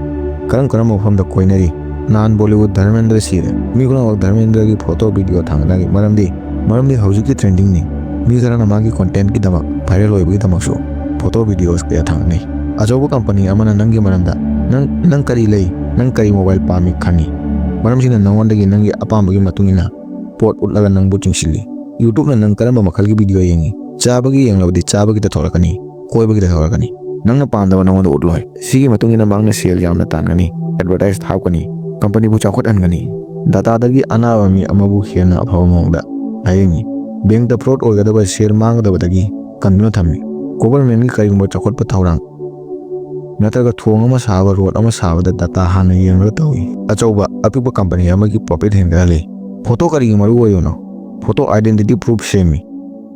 ꯀꯔꯝ ꯀꯔꯝꯕ ꯃꯐꯝꯗ ꯀꯣꯏꯅꯔꯤ? ꯅꯍꯥꯟ ꯕꯣꯂꯤꯋꯨꯗ ꯙꯔꯃꯦꯟꯗ꯭ꯔ ꯁꯤꯔꯦ꯫ ꯃꯤ ꯈꯨꯗꯤꯡꯃꯛ ꯙꯔꯃꯦꯟꯗ꯭ꯔꯒꯤ ꯐꯣꯇꯣ, ꯚꯤꯗꯤꯑꯣ ꯊꯥꯡꯒꯠꯅꯔꯤ꯫ ꯃꯔꯝꯗꯤ, ꯃꯔꯝꯗꯤ ꯍꯧꯖꯤꯛꯀꯤ ꯇ꯭ꯔꯦꯟꯗꯤꯡꯅꯤ꯫ ꯃꯤ ꯈꯔꯅ ꯃꯥꯒꯤ ꯀꯣꯟꯇꯦꯟꯠꯀꯤꯗꯃꯛ, ꯚꯥꯏꯔꯦꯜ ꯑꯣꯏꯕꯒꯤꯗꯃꯛꯁꯨ ꯐꯣꯇꯣ, ꯚꯤꯗꯤꯑꯣꯁ ꯀꯌꯥ ꯊꯥꯡꯒꯠꯅꯩ꯫ ꯑꯆꯧꯕ ꯀꯝꯄꯅꯤ ꯑꯃꯅ ꯅꯪꯒꯤ ꯃꯔꯝꯗ, ꯅꯪ, ꯅꯪ ꯀꯔꯤ ꯂꯩ, ꯅꯪ ꯀꯔꯤ ꯃꯣꯕꯥꯏꯜ ꯄꯥꯝꯃꯤ ꯈꯪꯉꯤ꯫ ꯃꯔꯝꯁꯤꯅ ꯅꯉꯣꯟꯗꯒꯤ ꯅꯪꯒꯤ ꯑꯄꯥꯝꯕꯒꯤ ꯃꯇꯨꯡ ꯏꯟꯅ ꯄꯣꯠ ꯎꯠꯂꯒ ꯅꯪꯕꯨ ꯆꯤꯡꯁꯤꯜꯂꯤ꯫ YouTubeꯅ ꯅꯪ ꯀꯔꯝꯕ ꯃꯈꯜꯒꯤ ꯚꯤꯗꯤꯑꯣ ꯌꯦꯡꯉꯤ? ꯆꯥꯕꯒꯤ ꯌꯦꯡꯂꯕꯗꯤ ꯆꯥꯕꯒꯤꯗ ꯊꯣꯔꯛꯀꯅꯤ, ꯀꯣꯏꯕꯒꯤꯗ ꯊꯣꯔꯛꯀꯅꯤ꯫ ꯅꯪꯅ ꯄꯥꯝꯗꯕ ꯅꯉꯣꯟꯗ ꯎꯠꯂꯣꯏ꯫ ꯁꯤꯒꯤ ꯃꯇꯨꯡ ꯏꯟꯅ ꯃꯍꯥꯛꯅ ꯁꯦꯜ ꯌꯥꯝꯅ ꯇꯥꯟꯒꯅꯤ, ꯑꯦꯗꯚꯔꯇꯥꯏꯁ ꯍꯥꯞꯀꯅꯤ, ꯀꯝꯄꯅꯤꯕꯨ ꯆꯥꯎꯈꯠꯍꯟꯒꯅꯤ꯫ ꯗꯇꯥꯗꯒꯤ ꯑꯅꯥꯕ ꯃꯤ ꯑꯃꯕꯨ ꯍꯦꯟꯅ ꯑꯐꯕ ꯃꯑꯣꯡꯗ ꯂꯥꯌꯦꯡꯉꯤ꯫ ꯕꯦꯡꯛꯇ ꯐ꯭ꯔꯣꯗ ꯑꯣꯏꯒꯗꯕ, ꯁꯦꯜ ꯃꯥꯡꯒꯗꯕꯗꯒꯤ ꯀꯟꯗꯨꯅ ꯊꯝꯃꯤ꯫ ꯒꯣꯚꯔꯟꯃꯦꯟꯠꯀꯤ ꯀꯔꯤꯒꯨꯝꯕ ꯆꯥꯎꯈꯠꯄ ꯊꯧꯔꯥꯡ ꯅꯠꯇ꯭ꯔꯒ ꯊꯣꯡ ꯑꯃ ꯁꯥꯕ, ꯔꯣꯗ ꯑꯃ ꯁꯥꯕꯗ ꯗꯇꯥ ꯍꯥꯟꯅ ꯌꯦꯡꯂꯒ ꯇꯧꯏ꯫ ꯑꯆꯧꯕ, ꯑꯄꯤꯛꯄ ꯀꯝꯄꯅꯤ ꯑꯃꯒꯤ ꯄ꯭ꯔꯣꯐꯤꯠ ꯍꯦꯟꯒꯠꯍꯜꯂꯤ꯫ ꯐꯣꯇꯣ ꯀꯔꯤꯒꯤ ꯃꯔꯨ ꯑꯣꯏꯕꯅꯣ? ꯐꯣꯇꯣ identity proof ꯁꯦꯝꯃꯤ꯫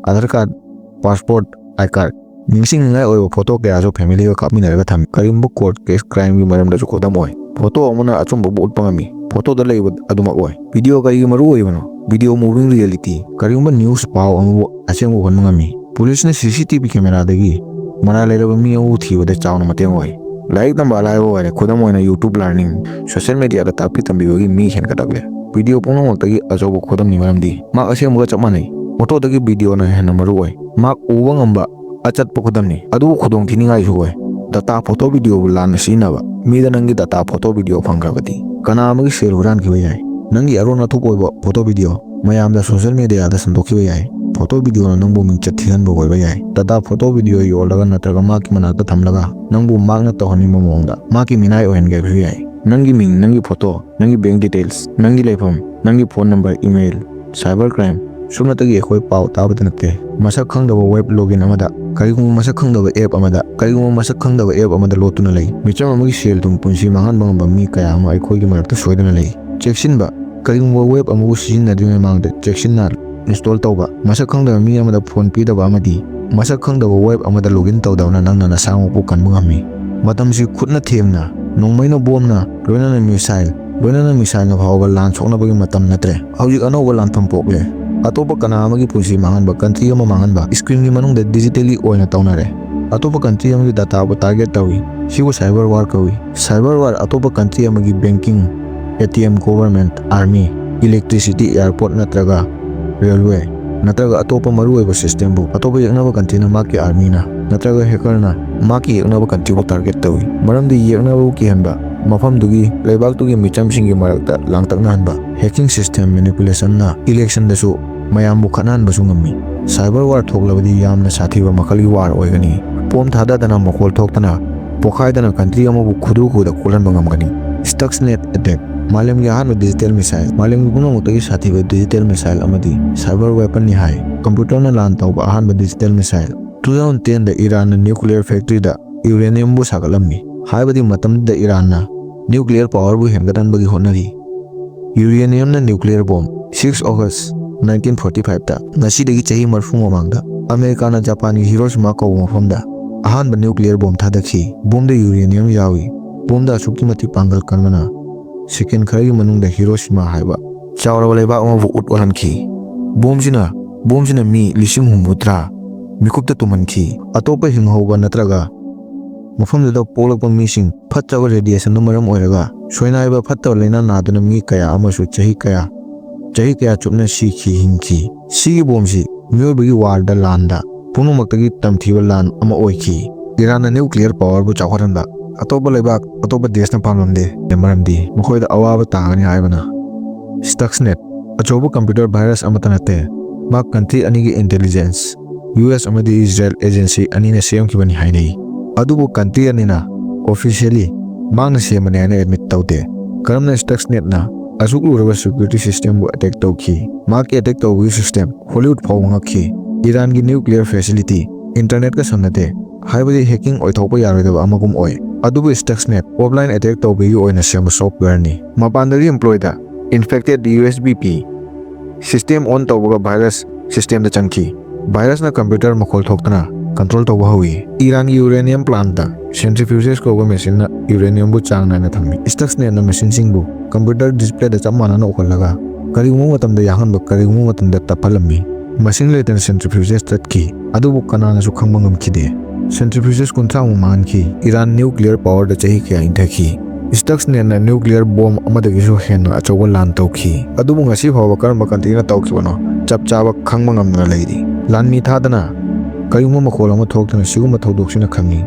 ꯑꯥꯙꯥꯔ ꯀꯥꯔꯗ, ꯄꯥꯁꯄꯣꯔꯠ, ꯑꯥꯏ ꯀꯥꯔꯗ, ꯅꯤꯡꯁꯤꯡꯅꯤꯡꯉꯥꯏ ꯑꯣꯏꯕ ꯐꯣꯇꯣ ꯀꯌꯥꯁꯨ ꯐꯦꯃꯤꯂꯤꯒ ꯀꯥꯞꯃꯤꯟꯅꯔꯒ ꯊꯝꯃꯤ꯫ ꯀꯔꯤꯒꯨꯝꯕ ꯀꯣꯔꯠ ꯀꯦꯁ, ꯀ꯭ꯔꯥꯏꯝꯒꯤ ꯃꯔꯝꯗꯁꯨ ꯈꯨꯗꯝ ꯑꯣꯏ꯫ ꯐꯣꯇꯣ ꯑꯃꯅ ꯑꯆꯨꯝꯕꯕꯨ ꯎꯠꯄ ꯉꯝꯃꯤ, ꯐꯣꯇꯣꯗ ꯂꯩꯕ ꯑꯗꯨꯃꯛ ꯑꯣꯏ꯫ ꯚꯤꯗꯤꯑꯣ ꯀꯔꯤꯒꯤ ꯃꯔꯨ ꯑꯣꯏꯕꯅꯣ? Video moving reality꯫ ꯀꯔꯤꯒꯨꯝꯕ ꯅ꯭ꯌꯨꯁ ꯄꯥꯎ ꯑꯃꯕꯨ ꯑꯁꯦꯡꯕ ꯑꯣꯏꯍꯟꯕ ꯉꯝꯃꯤ꯫ ꯄꯨꯂꯤꯁꯅ ꯁꯤ ꯁꯤ ꯇꯤ ꯚꯤ ꯀꯦꯃꯦꯔꯥꯗꯒꯤ ꯃꯔꯥꯜ ꯂꯩꯔꯕ ꯃꯤ ꯑꯃꯕꯨ ꯊꯤꯕꯗ ꯆꯥꯎꯅ ꯃꯇꯦꯡ ꯑꯣꯏ꯫ ꯂꯥꯏꯔꯤꯛ ꯇꯝꯕ ꯑꯂꯥꯏꯕ ꯑꯣꯏꯔꯦ꯫ ꯈꯨꯗꯝ ꯑꯣꯏꯅ, YouTube learning, social media ꯗ ꯇꯥꯛꯄꯤ ꯇꯝꯕꯤꯕꯒꯤ ꯃꯤ ꯍꯦꯟꯒꯠꯂꯛꯂꯦ꯫ ꯚꯤꯗꯤꯑꯣ ꯄꯨꯝꯅꯃꯛꯇꯒꯤ ꯑꯆꯧꯕ ꯈꯨꯗꯝꯅꯤ, ꯃꯔꯝꯗꯤ ꯃꯍꯥꯛ ꯑꯁꯦꯡꯕꯒ ꯆꯞ ꯃꯥꯟꯅꯩ꯫ ꯐꯣꯇꯣꯗꯒꯤ ꯚꯤꯗꯤꯑꯣꯅ ꯍꯦꯟꯅ ꯃꯔꯨ ꯑꯣꯏ꯫ ꯃꯍꯥꯛ ꯎꯕ ꯉꯝꯕ ꯑꯆꯠꯄ ꯈꯨꯗꯝꯅꯤ, ꯑꯗꯨꯕꯨ ꯈꯨꯗꯣꯡꯊꯤꯅꯤꯡꯉꯥꯏꯁꯨ ꯑꯣꯏ꯫ ꯗꯇꯥ, ꯐꯣꯇꯣ, ꯚꯤꯗꯤꯑꯣꯕꯨ ꯂꯥꯟꯅ ꯁꯤꯖꯤꯟꯅꯕ꯫ ꯃꯤꯗ ꯅꯪꯒꯤ ꯗꯇꯥ, ꯐꯣꯇꯣ, ꯚꯤꯗꯤꯑꯣ ꯐꯪꯈ꯭ꯔꯕꯗꯤ ꯀꯅꯥ ꯑꯃꯒꯤ ꯁꯦꯜ ꯍꯨꯔꯥꯟꯈꯤꯕ ꯌꯥꯏ? ꯅꯪꯒꯤ ꯑꯔꯣꯟ ꯑꯊꯨꯞ ꯑꯣꯏꯕ ꯐꯣꯇꯣ, ꯚꯤꯗꯤꯑꯣ ꯃꯌꯥꯝꯗ ꯁꯣꯁꯤꯌꯦꯜ ꯃꯤꯗꯤꯌꯥꯗ ꯁꯟꯗꯣꯛꯈꯤꯕ ꯌꯥꯏ꯫ ꯐꯣꯇꯣ, ꯚꯤꯗꯤꯑꯣꯅ ꯅꯪꯕꯨ ꯃꯤꯡꯆꯠ ꯊꯤꯍꯟꯕ ꯑꯣꯏꯕ ꯌꯥꯏ꯫ ꯗꯇꯥ, ꯐꯣꯇꯣ, ꯚꯤꯗꯤꯑꯣ ꯌꯣꯜꯂꯒ ꯅꯠꯇ꯭ꯔꯒ ꯃꯍꯥꯛꯀꯤ ꯃꯅꯥꯛꯇ ꯊꯝꯂꯒ ꯅꯪꯕꯨ ꯃꯍꯥꯛꯅ ꯇꯧꯍꯟꯅꯤꯡꯕ ꯃꯑꯣꯡꯗ ꯃꯍꯥꯛꯀꯤ ꯃꯤꯅꯥꯏ ꯑꯣꯏꯍꯟꯒꯦ ꯍꯥꯏꯕꯁꯨ ꯌꯥꯏ꯫ ꯅꯪꯒꯤ ꯃꯤꯡ, ꯅꯪꯒꯤ ꯐꯣꯇꯣ, ꯅꯪꯒꯤ ꯕꯦꯡ ꯗꯤꯇꯦꯜꯁ, ꯅꯪꯒꯤ ꯂꯩꯐꯝ, ꯅꯪꯒꯤ phone number, email. Cyber crime. ꯁꯨꯞꯅꯇꯒꯤ ꯑꯩꯈꯣꯏ ꯄꯥꯎ ꯇꯥꯕꯗ ꯅꯠꯇꯦ꯫ ꯃꯁꯛ ꯈꯪꯗꯕ ꯋꯦꯕ ꯂꯣꯒꯏꯟ ꯑꯃꯗ, ꯀꯔꯤꯒꯨꯝꯕ ꯃꯁꯛ ꯈꯪꯗꯕ ꯑꯦꯞ ꯑꯃꯗ, ꯀꯔꯤꯒꯨꯝꯕ ꯃꯁꯛ ꯈꯪꯗꯕ ꯑꯦꯞ ꯑꯃꯗ ꯂꯣꯠꯇꯨꯅ ꯂꯩ꯫ ꯃꯤꯆꯝ ꯑꯃꯒꯤ ꯁꯦꯜ ꯊꯨꯝ, ꯄꯨꯟꯁꯤ ꯃꯥꯡꯍꯟꯕ ꯉꯝꯕ ꯃꯤ ꯀꯌꯥ ꯑꯃ ꯑꯩꯈꯣꯏꯒꯤ ꯃꯔꯛꯇ ꯁꯣꯏꯗꯅ ꯂꯩ꯫ ꯆꯦꯛꯁꯤꯟꯕ꯫ ꯀꯔꯤꯒꯨꯝꯕ ꯋꯦꯕ ꯑꯃꯕꯨ ꯁꯤꯖꯤꯟꯅꯗ꯭ꯔꯤꯉꯩ ꯃꯃꯥꯡꯗ ꯆꯦꯛꯁꯤꯟꯅ ꯏꯟꯁꯇꯣꯜ ꯇꯧꯕ꯫ ꯃꯁꯛ ꯈꯪꯗꯕ ꯃꯤ ꯑꯃꯗ ꯐꯣꯟ ꯄꯤꯗꯕ ꯑꯃꯗꯤ ꯃꯁꯛ ꯈꯪꯗꯕ ꯋꯦꯕ ꯑꯃꯗ ꯂꯣꯒꯏꯟ ꯇꯧꯗꯕꯅ ꯅꯪꯅ ꯅꯁꯥꯃꯛꯄꯨ ꯀꯟꯕ ꯉꯝꯃꯤ꯫ ꯃꯇꯝꯁꯤ ꯈꯨꯠꯅ ꯊꯦꯡꯅ, ꯅꯣꯡꯃꯩꯅ ꯕꯣꯝꯅ, ꯂꯣꯏꯅꯅ ꯃꯤꯁꯥꯏꯜ, ꯂꯣꯏꯅꯅ ꯃꯤꯁꯥꯏꯜꯅ ꯐꯥꯎꯕ ꯂꯥꯟ ꯁꯣꯛꯅꯕꯒꯤ ꯃꯇꯝ ꯅꯠꯇ꯭ꯔꯦ꯫ ꯍꯧꯖꯤꯛ ꯑꯅꯧꯕ ꯂꯥꯟꯐꯝ ꯄꯣꯛꯂꯦ꯫ ꯑꯇꯣꯞꯄ ꯀꯅꯥ ꯑꯃꯒꯤ ꯄꯨꯟꯁꯤ ꯃꯥꯡꯍꯟꯕ, ꯀꯟꯇ꯭ꯔꯤ ꯑꯃ ꯃꯥꯡꯍꯟꯕ, ꯁ꯭ꯀ꯭ꯔꯤꯟꯒꯤ ꯃꯅꯨꯡꯗ ꯗꯤꯖꯤꯇꯦꯜꯂꯤ ꯑꯣꯏꯅ ꯇꯧꯅꯔꯦ꯫ ꯑꯇꯣꯞꯄ ꯀꯟꯇ꯭ꯔꯤ ꯑꯃꯒꯤ ꯗꯇꯥꯕꯨ ꯇꯥꯔꯒꯦꯠ ꯇꯧꯏ꯫ ꯁꯤꯕꯨ ꯁꯥꯏꯕꯔ ꯋꯥꯔ ꯀꯧꯏ꯫ ꯁꯥꯏꯕꯔ ꯋꯥꯔ ꯑꯇꯣꯞꯄ ꯀꯟꯇ꯭ꯔꯤ ꯑꯃꯒꯤ banking, A T M, government, army, electricity, airport ꯅꯠꯇ꯭ꯔꯒ ꯔꯦꯜꯋꯦ ꯅꯠꯇ꯭ꯔꯒ ꯑꯇꯣꯞꯄ ꯃꯔꯨꯑꯣꯏꯕ ꯁꯤꯁꯇꯦꯝꯕꯨ ꯑꯇꯣꯞꯄ ꯌꯦꯛꯅꯕ ꯀꯟꯇ꯭ꯔꯤꯅ ꯃꯍꯥꯛꯀꯤ ꯑꯥꯔꯃꯤꯅ ꯅꯠꯇ꯭ꯔꯒ ꯍꯦꯀꯔꯅ ꯃꯍꯥꯛꯀꯤ ꯌꯦꯛꯅꯕ ꯀꯟꯇ꯭ꯔꯤꯕꯨ ꯇꯥꯔꯒꯦꯠ ꯇꯧꯏ꯫ ꯃꯔꯝꯗꯤ ꯌꯦꯛꯅꯕꯕꯨ ꯀꯤꯍꯟꯕ, ꯃꯐꯝꯗꯨꯒꯤ ꯂꯩꯕꯥꯛꯇꯨꯒꯤ ꯃꯤꯆꯝꯁꯤꯡꯒꯤ ꯃꯔꯛꯇ ꯂꯥꯡꯇꯛꯅꯍꯟꯕ, ꯍꯦꯀꯤꯡ ꯁꯤꯁꯇꯦꯝ ꯃꯦꯅꯤꯄꯨꯂꯦꯁꯟꯅ ꯏꯂꯦꯛꯁꯟꯗꯁꯨ ꯃꯌꯥꯝꯕꯨ ꯈꯠꯅꯍꯟꯕꯁꯨ ꯉꯝꯃꯤ꯫ ꯁꯥꯏꯕꯔ ꯋꯥꯔ ꯊꯣꯛꯂꯕꯗꯤ ꯌꯥꯝꯅ ꯁꯥꯊꯤꯕ ꯃꯈꯜꯒꯤ ꯋꯥꯔ ꯑꯣꯏꯒꯅꯤ꯫ ꯕꯣꯝ ꯊꯥꯗꯗꯅ, ꯃꯈꯣꯜ ꯊꯣꯛꯇꯅ, ꯄꯣꯈꯥꯏꯗꯅ ꯀꯟꯇ꯭ꯔꯤ ꯑꯃꯕꯨ ꯈꯨꯗꯨ ꯈꯨꯗ ꯀꯣꯜꯍꯟꯕ ꯉꯝꯒꯅꯤ꯫ ꯁ꯭ꯇꯛꯁꯅꯦꯠ ꯑꯦꯇꯦꯛ꯫ ꯃꯥꯂꯦꯝꯒꯤ ꯑꯍꯥꯟꯕ ꯗꯤꯖꯤꯇꯦꯜ ꯃꯤꯁꯥꯏꯜ꯫ ꯃꯥꯂꯦꯝꯒꯤ ꯄꯨꯝꯅꯃꯛꯇꯒꯤ ꯁꯥꯊꯤꯕ ꯗꯤꯖꯤꯇꯦꯜ ꯃꯤꯁꯥꯏꯜ ꯑꯃꯗꯤ ꯁꯥꯏꯕꯔ ꯋꯦꯄꯟꯅꯤ ꯍꯥꯏ꯫ ꯀꯝꯄ꯭ꯌꯨꯇꯔꯅ ꯂꯥꯟ ꯇꯧꯕ ꯑꯍꯥꯟꯕ ꯗꯤꯖꯤꯇꯦꯜ ꯃꯤꯁꯥꯏꯜ꯫ ꯇꯨ ꯊꯥꯎꯖꯟ ꯇꯦꯟꯗ ꯏꯔꯥꯟꯅ ꯅ꯭ꯌꯨꯀ꯭ꯂꯤꯌꯔ ꯐꯦꯛꯇ꯭ꯔꯤꯗ ꯌꯨꯔꯦꯅꯤꯌꯝꯕꯨ ꯁꯥꯒꯠꯂꯝꯃꯤ꯫ ꯍꯥꯏꯕꯗꯤ ꯃꯇꯝꯗꯨꯗ ꯏꯔꯥꯟꯅ ꯅ꯭ꯌꯨꯀ꯭ꯂꯤꯌꯔ ꯄꯥꯋꯔꯕꯨ ꯍꯦꯟꯒꯠꯍꯟꯕꯒꯤ ꯍꯣꯠꯅꯔꯤ꯫ Uraniumꯅ nuclear bomb꯫ Six August nineteen forty five ꯇ, ꯉꯁꯤꯗꯒꯤ ꯆꯍꯤ ꯃꯔꯤꯐꯨ ꯃꯃꯥꯡꯗ, ꯑꯃꯦꯔꯤꯀꯥꯅ ꯖꯄꯥꯟꯒꯤ ꯍꯤꯔꯣꯁꯤꯃꯥ ꯀꯧꯕ ꯃꯐꯝꯗ ꯑꯍꯥꯟꯕ nuclear bomb ꯊꯥꯗꯈꯤ꯫ Bombꯗ uranium ꯌꯥꯎꯏ꯫ Bombꯗ ꯑꯁꯨꯛꯀꯤ ꯃꯇꯤꯛ ꯄꯥꯡꯒꯜ ꯀꯟꯕꯅ second ꯈꯔꯒꯤ ꯃꯅꯨꯡꯗ ꯍꯤꯔꯣꯁꯤꯃꯥ ꯍꯥꯏꯕ ꯆꯥꯎꯔꯕ ꯂꯩꯕꯥꯛ ꯑꯃꯕꯨ ꯎꯠ ꯑꯣꯜꯍꯟꯈꯤ꯫ Bombꯁꯤꯅ, bombꯁꯤꯅ ꯃꯤ ꯂꯤꯁꯤꯡ ꯍꯨꯝꯐꯨꯇꯔꯥ ꯃꯤꯀꯨꯞꯇ ꯇꯨꯝꯍꯟꯈꯤ꯫ ꯑꯇꯣꯞꯄ ꯍꯤꯡꯍꯧꯕ ꯅꯠꯇ꯭ꯔꯒ ꯃꯐꯝꯗꯨꯗ ꯄꯣꯛꯂꯛꯄ ꯃꯤꯁꯤꯡ ꯐꯠꯇꯕ radiationꯅ ꯃꯔꯝ ꯑꯣꯏꯔꯒ ꯁꯣꯏꯅꯥꯏꯕ ꯐꯠꯇꯕ ꯂꯥꯏꯅꯥ ꯅꯥꯗꯨꯅ ꯃꯤ ꯀꯌꯥ ꯑꯃꯁꯨ ꯆꯍꯤ ꯀꯌꯥ, ꯆꯍꯤ ꯀꯌꯥ ꯆꯨꯞꯅ ꯁꯤꯈꯤ, ꯍꯤꯡꯈꯤ꯫ ꯁꯤꯒꯤ bombꯁꯤ ꯃꯤꯑꯣꯏꯕꯒꯤ worldꯗ ꯂꯥꯟꯗ ꯄꯨꯝꯅꯃꯛꯇꯒꯤ ꯇꯝꯊꯤꯕ ꯂꯥꯟ ꯑꯃ ꯑꯣꯏꯈꯤ꯫ ꯏꯔꯥꯟꯅ nuclear powerꯕꯨ ꯆꯥꯎꯈꯠꯍꯟꯕ ꯑꯇꯣꯞꯄ ꯂꯩꯕꯥꯛ, ꯑꯇꯣꯞꯄ ꯗꯦꯁꯅ ꯄꯥꯝꯂꯝꯗꯦ, ꯃꯔꯝꯗꯤ ꯃꯈꯣꯏꯗ ꯑꯋꯥꯕ ꯇꯥꯒꯅꯤ ꯍꯥꯏꯕꯅ꯫ Stuxnet ꯑꯆꯧꯕ computer virus ꯑꯃꯠꯇ ꯅꯠꯇꯦ, ꯃꯍꯥꯛ country ꯑꯅꯤꯒꯤ intelligence, U S ꯑꯃꯗꯤ Israel agency ꯑꯅꯤꯅ ꯁꯦꯝꯈꯤꯕꯅꯤ ꯍꯥꯏꯅꯩ꯫ ꯑꯗꯨꯕꯨ country ꯑꯅꯤꯅ officially ꯃꯍꯥꯛꯅ ꯁꯦꯝꯕꯅꯤ ꯍꯥꯏꯅ admit ꯇꯧꯗꯦ꯫ ꯀꯔꯝꯅ Stuxnetꯅ ꯑꯁꯨꯛ ꯂꯨꯔꯕ security systemꯕꯨ attack ꯇꯧꯈꯤ? ꯃꯍꯥꯛꯀꯤ attack ꯇꯧꯕꯒꯤ system Hollywood ꯐꯥꯎꯕ ꯉꯛꯈꯤ꯫ ꯏꯔꯥꯟꯒꯤ nuclear facility internetꯀ ꯁꯝꯅꯗꯦ, ꯍꯥꯏꯕꯗꯤ hacking ꯑꯣꯏꯊꯣꯛꯄ ꯌꯥꯔꯣꯏꯗꯕ ꯑꯃꯒꯨꯝ ꯑꯣꯏ꯫ ꯑꯗꯨꯕꯨ Stuxnet offline attack ꯇꯧꯕꯒꯤ ꯑꯣꯏꯅ ꯁꯦꯝꯕ softwareꯅꯤ꯫ ꯃꯄꯥꯟꯗꯒꯤ employeeꯗ infected U S B P system on ꯇꯧꯕꯒ virus systemꯗ ꯆꯪꯈꯤ꯫ Virusꯅ computer ꯃꯈꯣꯜ ꯊꯣꯛꯇꯅ control ꯇꯧꯕ ꯍꯧꯏ꯫ ꯏꯔꯥꯟꯒꯤ uranium plantꯇ centrifuges ꯀꯧꯕ machineꯅ uraniumꯕꯨ ꯆꯥꯡ ꯅꯥꯏꯅ ꯊꯝꯃꯤ꯫ Stuxnetꯅ machineꯁꯤꯡꯕꯨ computer displayꯗ ꯆꯞ ꯃꯥꯟꯅꯅ ꯎꯍꯜꯂꯒ ꯀꯔꯤꯒꯨꯝꯕ ꯃꯇꯝꯗ ꯌꯥꯡꯍꯟꯕ, ꯀꯔꯤꯒꯨꯝꯕ ꯃꯇꯝꯗ ꯇꯞꯍꯜꯂꯝꯃꯤ꯫ Machine ꯂꯩꯇꯅ centrifuges ꯇꯠꯈꯤ, ꯑꯗꯨꯕꯨ ꯀꯅꯥꯅꯁꯨ ꯈꯪꯕ ꯉꯝꯈꯤꯗꯦ꯫ Centrifuges ꯀꯨꯟꯊ꯭ꯔꯥꯃꯨꯛ ꯃꯥꯡꯈꯤ꯫ ꯏꯔꯥꯟ nuclear powerꯗ ꯆꯍꯤ ꯀꯌꯥ ꯏꯟꯊꯈꯤ꯫ Stuxnetꯅ nuclear bomb ꯑꯃꯗꯒꯤꯁꯨ ꯍꯦꯟꯅ ꯑꯆꯧꯕ ꯂꯥꯟ ꯇꯧꯈꯤ꯫ ꯑꯗꯨꯕꯨ ꯉꯁꯤ ꯐꯥꯎꯕ ꯀꯔꯝꯕ countryꯅ ꯇꯧꯈꯤꯕꯅꯣ ꯆꯞ ꯆꯥꯕ ꯈꯪꯕ ꯉꯝꯗꯅ ꯂꯩꯔꯤ꯫ ꯂꯥꯟꯃꯤ ꯊꯥꯗꯅ ꯀꯔꯤꯒꯨꯝꯕ ꯃꯈꯣꯜ ꯑꯃ ꯊꯣꯛꯇꯅ ꯁꯤꯒꯨꯝꯕ ꯊꯧꯗꯣꯛꯁꯤꯅ ꯈꯪꯉꯤ꯫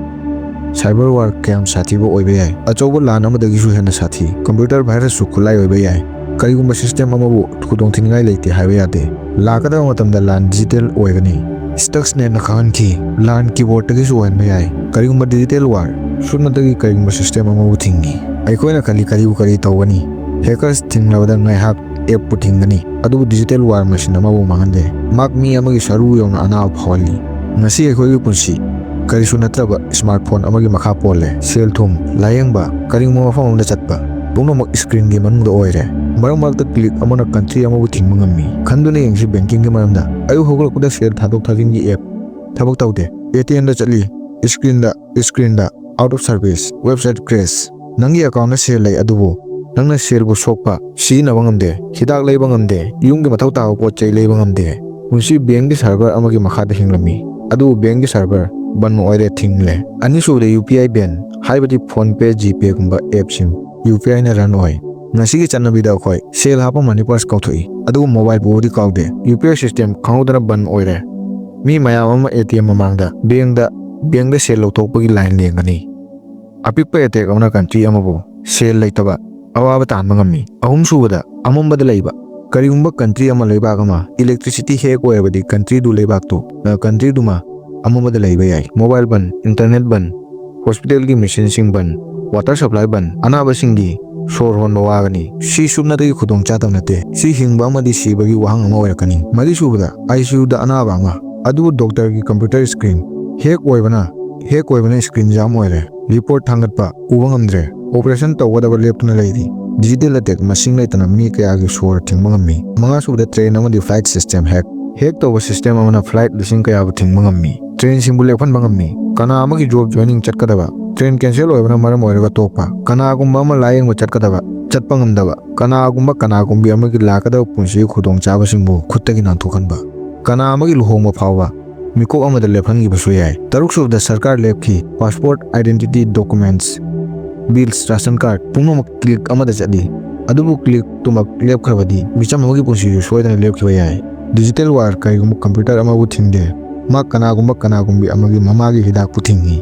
Cyber war ꯀꯌꯥꯝ ꯁꯥꯊꯤꯕ ꯑꯣꯏꯕ ꯌꯥꯏ? ꯑꯆꯧꯕ ꯂꯥꯟ ꯑꯃꯗꯒꯤꯁꯨ ꯍꯦꯟꯅ ꯁꯥꯊꯤ꯫ Computer virusꯁꯨ ꯈꯨꯠꯂꯥꯏ ꯑꯣꯏꯕ ꯌꯥꯏ꯫ ꯀꯔꯤꯒꯨꯝꯕ system ꯑꯃꯕꯨ ꯈꯨꯗꯣꯡꯊꯤꯅꯤꯡꯉꯥꯏ ꯂꯩꯇꯦ ꯍꯥꯏꯕ ꯌꯥꯗꯦ꯫ ꯂꯥꯛꯀꯗꯕ ꯃꯇꯝꯗ ꯂꯥꯟ digital ꯑꯣꯏꯒꯅꯤ꯫ Stuxnetꯅ ꯈꯪꯍꯟꯈꯤ, ꯂꯥꯟ keyboardꯇꯒꯤꯁꯨ ꯑꯣꯏꯍꯟꯕ ꯌꯥꯏ꯫ ꯀꯔꯤꯒꯨꯝꯕ digital war ꯁꯨꯞꯅꯇꯒꯤ ꯀꯔꯤꯒꯨꯝꯕ system ꯑꯃꯕꯨ ꯊꯤꯡꯉꯤ꯫ ꯑꯩꯈꯣꯏꯅ ꯈꯜꯂꯤ, ꯀꯔꯤꯕꯨ ꯀꯔꯤ ꯇꯧꯒꯅꯤ? Hackers ꯊꯤꯡꯂꯕꯗ ꯉꯥꯏꯍꯥꯛ appꯄꯨ ꯊꯤꯡꯒꯅꯤ, ꯑꯗꯨꯕꯨ digital war machine ꯑꯃꯕꯨ ꯃꯥꯡꯍꯟꯗꯦ꯫ ꯃꯍꯥꯛ ꯃꯤ ꯑꯃꯒꯤ ꯁꯔꯨ ꯌꯧꯅ ꯑꯅꯥꯕ ꯐꯥꯎꯍꯜꯂꯤ꯫ ꯉꯁꯤ ꯑꯩꯈꯣꯏꯒꯤ ꯄꯨꯟꯁꯤ ꯀꯔꯤꯁꯨ ꯅꯠꯇ꯭ꯔꯕ smartphone ꯑꯃꯒꯤ ꯃꯈꯥ ꯄꯣꯜꯂꯦ꯫ ꯁꯦꯜ ꯊꯨꯝ, ꯂꯥꯌꯦꯡꯕ, ꯀꯔꯤꯒꯨꯝꯕ ꯃꯐꯝ ꯑꯃꯗ ꯆꯠꯄ, ꯄꯨꯝꯅꯃꯛ screenꯒꯤ ꯃꯅꯨꯡꯗ ꯑꯣꯏꯔꯦ꯫ ꯃꯔꯛ ꯃꯔꯛꯇ click ꯑꯃꯅ country ꯑꯃꯕꯨ ꯊꯤꯡꯕ ꯉꯝꯃꯤ꯫ ꯈꯟꯗꯨꯅ ꯌꯦꯡꯁꯤ bankingꯒꯤ ꯃꯔꯝꯗ꯫ ꯑꯌꯨꯛ ꯍꯧꯒꯠꯂꯛꯄꯗ ꯁꯦꯜ ꯊꯥꯗꯣꯛ ꯊꯥꯖꯤꯟꯒꯤ app ꯊꯕꯛ ꯇꯧꯗꯦ꯫ ATMꯗ ꯆꯠꯂꯤ, screenꯗ, screenꯗ, out of service, website crash꯫ ꯅꯪꯒꯤ accountꯇ ꯁꯦꯜ ꯂꯩ, ꯑꯗꯨꯕꯨ ꯅꯪꯅ ꯁꯦꯜꯕꯨ ꯁꯣꯛꯄ, ꯁꯤꯖꯤꯟꯅꯕ ꯉꯝꯗꯦ, ꯍꯤꯗꯥꯛ ꯂꯩꯕ ꯉꯝꯗꯦ, ꯌꯨꯝꯒꯤ ꯃꯊꯧ ꯇꯥꯕ ꯄꯣꯠ ꯆꯩ ꯂꯩꯕ ꯉꯝꯗꯦ꯫ ꯃꯁꯤ bankꯀꯤ server ꯑꯃꯒꯤ ꯃꯈꯥꯗ ꯍꯤꯡꯂꯝꯃꯤ, ꯑꯗꯨꯕꯨ bankꯀꯤ server ꯕꯟ ꯑꯣꯏꯔꯦ, ꯊꯤꯡꯂꯦ꯫ ꯑꯅꯤꯁꯨꯕꯗ UPI ban, ꯍꯥꯏꯕꯗꯤ PhonePe, GPayꯒꯨꯝꯕ appꯁꯤꯡ UPIꯅ run ꯑꯣꯏ꯫ ꯉꯁꯤꯒꯤ ꯆꯠꯅꯕꯤꯗ ꯑꯩꯈꯣꯏ ꯁꯦꯜ ꯍꯥꯞꯄ money purse ꯀꯥꯎꯊꯣꯛꯏ, ꯑꯗꯨꯕꯨ mobile ꯄꯨꯕꯗꯤ ꯀꯥꯎꯗꯦ꯫ UPI system ꯈꯪꯍꯧꯗꯅ ꯕꯟ ꯑꯣꯏꯔꯦ꯫ ꯃꯤ ꯃꯌꯥꯝ ꯑꯃ ATM ꯃꯃꯥꯡꯗ bankꯗ, bankꯗ ꯁꯦꯜ ꯂꯧꯊꯣꯛꯄꯒꯤ line ꯂꯦꯡꯒꯅꯤ꯫ ꯑꯄꯤꯛꯄ attack ꯑꯃꯅ country ꯑꯃꯕꯨ ꯁꯦꯜ ꯂꯩꯇꯕ, ꯑꯋꯥꯕ ꯇꯥꯍꯟꯕ ꯉꯝꯃꯤ꯫ ꯑꯍꯨꯝꯁꯨꯕꯗ, ꯑꯃꯝꯕꯗ ꯂꯩꯕ꯫ ꯀꯔꯤꯒꯨꯝꯕ country ꯑꯃ, ꯂꯩꯕꯥꯛ ꯑꯃ electricity hack ꯑꯣꯏꯔꯕꯗꯤ countryꯗꯨ, ꯂꯩꯕꯥꯛꯇꯨ, ꯑ, countryꯗꯨꯃ ꯑꯃꯝꯕꯗ ꯂꯩꯕ ꯌꯥꯏ꯫ Mobile ꯕꯟ, internet ꯕꯟ, hospitalꯒꯤ machineꯁꯤꯡ ꯕꯟ, water supply ꯕꯟ, ꯑꯅꯥꯕꯁꯤꯡꯒꯤ ꯁꯣꯔ ꯍꯣꯟꯕ ꯋꯥꯒꯅꯤ꯫ ꯁꯤ ꯁꯨꯞꯅꯇꯒꯤ ꯈꯨꯗꯣꯡ ꯆꯥꯗꯕ ꯅꯠꯇꯦ꯫ ꯁꯤ ꯍꯤꯡꯕ ꯑꯃꯗꯤ ꯁꯤꯕꯒꯤ ꯋꯥꯍꯪ ꯑꯃ ꯑꯣꯏꯔꯛꯀꯅꯤ꯫ ꯃꯔꯤꯁꯨꯕꯗ, ICUꯗ ꯑꯅꯥꯕ ꯑꯃ, ꯑꯗꯨꯕꯨ doctorꯒꯤ computer screen hack ꯑꯣꯏꯕꯅ, hack ꯑꯣꯏꯕꯅ screen jam ꯑꯣꯏꯔꯦ꯫ Report ꯊꯥꯡꯒꯠꯄ ꯎꯕ ꯉꯝꯗ꯭ꯔꯦ꯫ Operation ꯇꯧꯒꯗꯕ ꯂꯦꯞꯇꯨꯅ ꯂꯩꯔꯤ꯫ Digital attack ꯃꯁꯤꯡ ꯂꯩꯇꯅ ꯃꯤ ꯀꯌꯥꯒꯤ ꯁꯣꯔ ꯊꯤꯡꯕ ꯉꯝꯃꯤ꯫ ꯃꯉꯥꯁꯨꯕꯗ, train ꯑꯃꯗꯤ flight system hack꯫ Hack ꯇꯧꯕ system ꯑꯃꯅ flight ꯂꯤꯁꯤꯡ ꯀꯌꯥꯕꯨ ꯊꯤꯡꯕ ꯉꯝꯃꯤ꯫ Trainꯁꯤꯡꯕꯨ ꯂꯦꯞꯍꯟꯕ ꯉꯝꯃꯤ꯫ ꯀꯅꯥ ꯑꯃꯒꯤ job joining ꯆꯠꯀꯗꯕ, train cancel ꯑꯣꯏꯕꯅ ꯃꯔꯝ ꯑꯣꯏꯔꯒ ꯇꯣꯛꯄ, ꯀꯅꯥꯒꯨꯝꯕ ꯑꯃ ꯂꯥꯌꯦꯡꯕ ꯆꯠꯀꯗꯕ, ꯆꯠꯄ ꯉꯝꯗꯕ, ꯀꯅꯥꯒꯨꯝꯕ ꯀꯅꯥꯒꯨꯝꯕꯤ ꯑꯃꯒꯤ ꯂꯥꯛꯀꯗꯕ ꯄꯨꯟꯁꯤꯒꯤ ꯈꯨꯗꯣꯡꯆꯥꯕꯁꯤꯡꯕꯨ ꯈꯨꯠꯇꯒꯤ ꯅꯥꯟꯊꯣꯛꯍꯟꯕ, ꯀꯅꯥ ꯑꯃꯒꯤ ꯂꯨꯍꯣꯡꯕ ꯐꯥꯎꯕ ꯃꯤꯀꯨꯞ ꯑꯃꯗ ꯂꯦꯞꯍꯟꯈꯤꯕꯁꯨ ꯌꯥꯏ꯫ ꯇꯔꯨꯛꯁꯨꯕꯗ, ꯁꯔꯀꯥꯔ ꯂꯦꯞꯈꯤ꯫ Passport, identity documents, bills, ration card ꯄꯨꯝꯅꯃꯛ click ꯑꯃꯗ ꯆꯠꯂꯤ꯫ ꯑꯗꯨꯕꯨ clickꯇꯨꯃꯛ ꯂꯦꯞꯈ꯭ꯔꯕꯗꯤ ꯃꯤꯆꯝ ꯑꯃꯒꯤ ꯄꯨꯟꯁꯤꯁꯨ ꯁꯣꯏꯗꯅ ꯂꯦꯞꯈꯤꯕ ꯌꯥꯏ꯫ Digital war, ꯀꯔꯤꯒꯨꯝꯕ computer ꯑꯃꯕꯨ ꯊꯤꯡꯗꯦ, ꯃꯍꯥꯛ ꯀꯅꯥꯒꯨꯝꯕ ꯀꯅꯥꯒꯨꯝꯕꯤ ꯑꯃꯒꯤ ꯃꯃꯥꯒꯤ ꯍꯤꯗꯥꯛꯄꯨ ꯊꯤꯡꯏ꯫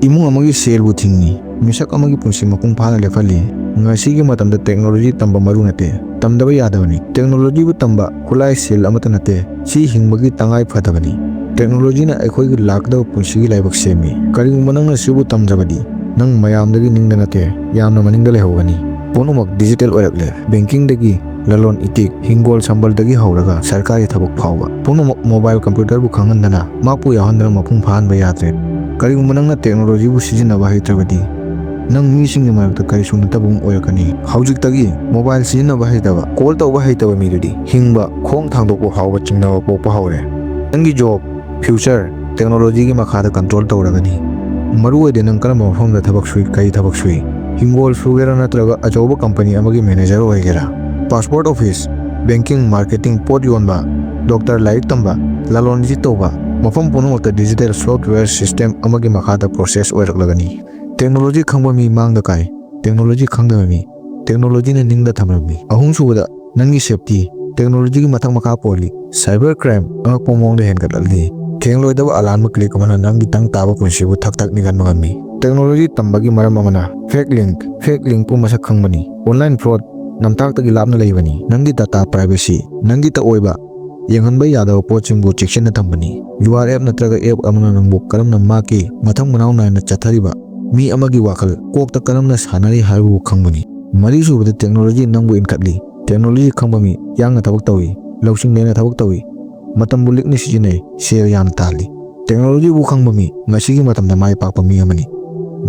ꯏꯃꯨꯡ ꯑꯃꯒꯤ ꯁꯦꯜꯕꯨ ꯊꯤꯡꯏ꯫ ꯃꯤꯁꯛ ꯑꯃꯒꯤ ꯄꯨꯟꯁꯤ ꯃꯄꯨꯡ ꯐꯥꯅ ꯂꯦꯞꯍꯜꯂꯤ꯫ ꯉꯁꯤꯒꯤ ꯃꯇꯝꯗ technology ꯇꯝꯕ ꯃꯔꯨ ꯅꯠꯇꯦ꯫ ꯇꯝꯗꯕ ꯌꯥꯗꯕꯅꯤ꯫ Technologyꯕꯨ ꯇꯝꯕ ꯈꯨꯠꯂꯥꯏ ꯁꯤꯜ ꯑꯃꯠꯇ ꯅꯠꯇꯦ꯫ ꯁꯤ ꯍꯤꯡꯕꯒꯤ ꯇꯉꯥꯏ ꯐꯗꯕꯅꯤ꯫ Technologyꯅ ꯑꯩꯈꯣꯏꯒꯤ ꯂꯥꯛꯀꯗꯕ ꯄꯨꯟꯁꯤꯒꯤ ꯂꯥꯏꯕꯛ ꯁꯦꯝꯃꯤ꯫ ꯀꯔꯤꯒꯨꯝꯕ ꯅꯪꯅ ꯁꯤꯕꯨ ꯇꯝꯗ꯭ꯔꯕꯗꯤ, ꯅꯪ ꯃꯌꯥꯝꯗꯒꯤ ꯅꯤꯡꯗ ꯅꯠꯇꯦ, ꯌꯥꯝꯅ ꯃꯅꯤꯡꯗ ꯂꯩꯍꯧꯒꯅꯤ꯫ ꯄꯨꯝꯅꯃꯛ digital ꯑꯣꯏꯔꯛꯂꯦ꯫ Bankingꯗꯒꯤ ꯂꯂꯣꯟ ꯏꯇꯤꯛ, ꯍꯤꯡꯒꯣꯜ ꯁꯝꯕꯜꯗꯒꯤ ꯍꯧꯔꯒ ꯁꯔꯀꯥꯔꯒꯤ ꯊꯕꯛ ꯐꯥꯎꯕ, ꯄꯨꯝꯅꯃꯛ mobile computerꯕꯨ ꯈꯪꯍꯟꯗꯅ, ꯃꯍꯥꯛꯄꯨ ꯌꯥꯎꯍꯟꯗꯅ ꯃꯄꯨꯡ ꯐꯥꯍꯟꯕ ꯌꯥꯗ꯭ꯔꯦ꯫ ꯀꯔꯤꯒꯨꯝꯕ ꯅꯪꯅ technologyꯕꯨ ꯁꯤꯖꯤꯟꯅꯕ ꯍꯩꯇ꯭ꯔꯕꯗꯤ, ꯅꯪ ꯃꯤꯁꯤꯡꯒꯤ ꯃꯔꯛꯇ ꯀꯔꯤꯁꯨ ꯅꯠꯇꯕꯒꯨꯝ ꯑꯣꯏꯔꯛꯀꯅꯤ꯫ ꯍꯧꯖꯤꯛꯇꯒꯤ ꯃꯣꯕꯥꯏꯜ ꯁꯤꯖꯤꯟꯅꯕ ꯍꯩꯇꯕ, ꯀꯣꯜ ꯇꯧꯕ ꯍꯩꯇꯕ ꯃꯤꯗꯨꯗꯤ ꯍꯤꯡꯕ ꯈꯣꯡ ꯊꯥꯡꯗꯣꯛꯄ ꯐꯥꯎꯕ ꯆꯤꯡꯅꯕ ꯄꯣꯛꯄ ꯍꯧꯔꯦ꯫ ꯅꯪꯒꯤ ꯖꯣꯕ, ꯐ꯭ꯌꯨꯆꯔ ꯇꯦꯛꯅꯣꯂꯣꯖꯤꯒꯤ ꯃꯈꯥꯗ ꯀꯟꯇ꯭ꯔꯣꯜ ꯇꯧꯔꯒꯅꯤ꯫ ꯃꯔꯨ ꯑꯣꯏꯗꯦ ꯅꯪ ꯀꯔꯝꯕ ꯃꯐꯝꯗ ꯊꯕꯛ ꯁꯨꯏ, ꯀꯔꯤ ꯊꯕꯛ ꯁꯨꯏ, ꯍꯤꯡꯒꯣꯜ ꯁꯨꯒꯦꯔꯥ ꯅꯠꯇ꯭ꯔꯒ ꯑꯆꯧꯕ ꯀꯝꯄꯅꯤ ꯑꯃꯒꯤ ꯃꯦꯅꯦꯖꯔ ꯑꯣꯏꯒꯦꯔꯥ, ꯄꯥꯁꯄꯣꯔꯠ ꯑꯣꯐꯤꯁ, ꯕꯦꯡꯀꯤꯡ, ꯃꯥꯔꯀꯦꯇꯤꯡ, ꯄꯣꯠ ꯌꯣꯟꯕ, ꯗꯣꯛꯇꯔ, ꯂꯥꯏꯔꯤꯛ ꯇꯝꯕ, ꯂꯂꯣꯟ ꯏꯇꯤꯛ ꯇꯧꯕ, ꯃꯐꯝ ꯄꯨꯝꯅꯃꯛꯇ ꯗꯤꯖꯤꯇꯦꯜ ꯁꯣꯐꯋꯦꯌꯔ ꯁꯤꯁꯇꯦꯝ ꯑꯃꯒꯤ ꯃꯈꯥꯗ ꯄ꯭ꯔꯣꯁꯦꯁ ꯑꯣꯏꯔꯛꯂꯒꯅꯤ꯫ ꯇꯦꯛꯅꯣꯂꯣꯖꯤ ꯈꯪꯕ ꯃꯤ ꯃꯥꯡꯗ ꯀꯥꯏ, ꯇꯦꯛꯅꯣꯂꯣꯖꯤ ꯈꯪꯗꯕ ꯃꯤ ꯇꯦꯛꯅꯣꯂꯣꯖꯤꯅ ꯅꯤꯡꯗ ꯊꯝꯂꯝꯃꯤ꯫ ꯑꯍꯨꯝꯁꯨꯕꯗ, ꯅꯪꯒꯤ ꯁꯦꯐꯇꯤ ꯇꯦꯛꯅꯣꯂꯣꯖꯤꯒꯤ ꯃꯊꯛ ꯃꯈꯥ ꯄꯣꯜꯂꯤ꯫ ꯁꯥꯏꯕꯔ ꯀ꯭ꯔꯥꯏꯝ ꯑꯉꯛꯄ ꯃꯑꯣꯡꯗ ꯍꯦꯟꯒꯠꯂꯛꯂꯤ꯫ ꯊꯦꯡꯂꯣꯏꯗꯕ ꯑꯂꯥꯟꯕ ꯀ꯭ꯂꯤꯛ ꯑꯃꯅ ꯅꯪꯒꯤ ꯇꯪ ꯇꯥꯕ ꯄꯨꯟꯁꯤꯕꯨ ꯊꯛ ꯊꯛ ꯅꯤꯛꯍꯟꯕ ꯉꯝꯃꯤ꯫ ꯇꯦꯛꯅꯣꯂꯣꯖꯤ ꯇꯝꯕꯒꯤ ꯃꯔꯝ ꯑꯃꯅ ꯐꯦꯛ ꯂꯤꯡꯛ, ꯐꯦꯛ ꯂꯤꯡꯛꯄꯨ ꯃꯁꯛ ꯈꯪꯕꯅꯤ꯫ ꯑꯣꯟꯂꯥꯏꯟ ꯐ꯭ꯔꯣꯗ ꯅꯝꯊꯥꯛꯇꯒꯤ ꯂꯥꯞꯅ ꯂꯩꯕꯅꯤ꯫ ꯅꯪꯒꯤ ꯗꯇꯥ ꯄ꯭ꯔꯥꯏꯚꯦꯁꯤ, ꯅꯪꯒꯤꯇ ꯑꯣꯏꯕ ꯌꯦꯡꯍꯟꯕ ꯌꯥꯗꯕ ꯄꯣꯠꯁꯤꯡꯕꯨ ꯆꯦꯛꯁꯤꯟꯅ ꯊꯝꯕꯅꯤ꯫ ꯌꯨ ꯑꯥꯔ ꯑꯦꯞ ꯅꯠꯇ꯭ꯔꯒ ꯑꯦꯞ ꯑꯃꯅ ꯅꯪꯕꯨ ꯀꯔꯝꯅ ꯃꯥꯛꯀꯤ ꯃꯊꯪ ꯃꯅꯥꯎ ꯅꯥꯏꯅ ꯆꯠꯊꯔꯤꯕ ꯃꯤ ꯑꯃꯒꯤ ꯋꯥꯈꯜ ꯀꯣꯛꯇ ꯀꯔꯝꯅ ꯁꯥꯟꯅꯔꯤ ꯍꯥꯏꯕꯕꯨ ꯈꯪꯕꯅꯤ꯫ ꯃꯔꯤꯁꯨꯕꯗ, ꯇꯦꯛꯅꯣꯂꯣꯖꯤ ꯅꯪꯕꯨ ꯏꯟꯈꯠꯂꯤ꯫ ꯇꯦꯛꯅꯣꯂꯣꯖꯤ ꯈꯪꯕ ꯃꯤ ꯌꯥꯡꯅ ꯊꯕꯛ ꯇꯧꯏ, ꯂꯧꯁꯤꯡ ꯂꯩꯅ ꯊꯕꯛ ꯇꯧꯏ, ꯃꯇꯝꯕꯨ ꯂꯤꯛꯅ ꯁꯤꯖꯤꯟꯅꯩ, ꯁꯦꯜ ꯌꯥꯝꯅ ꯇꯥꯜꯂꯤ꯫ ꯇꯦꯛꯅꯣꯂꯣꯖꯤꯕꯨ ꯈꯪꯕ ꯃꯤ ꯉꯁꯤꯒꯤ ꯃꯇꯝꯗ ꯃꯥꯏ ꯄꯥꯛꯄ ꯃꯤ ꯑꯃꯅꯤ꯫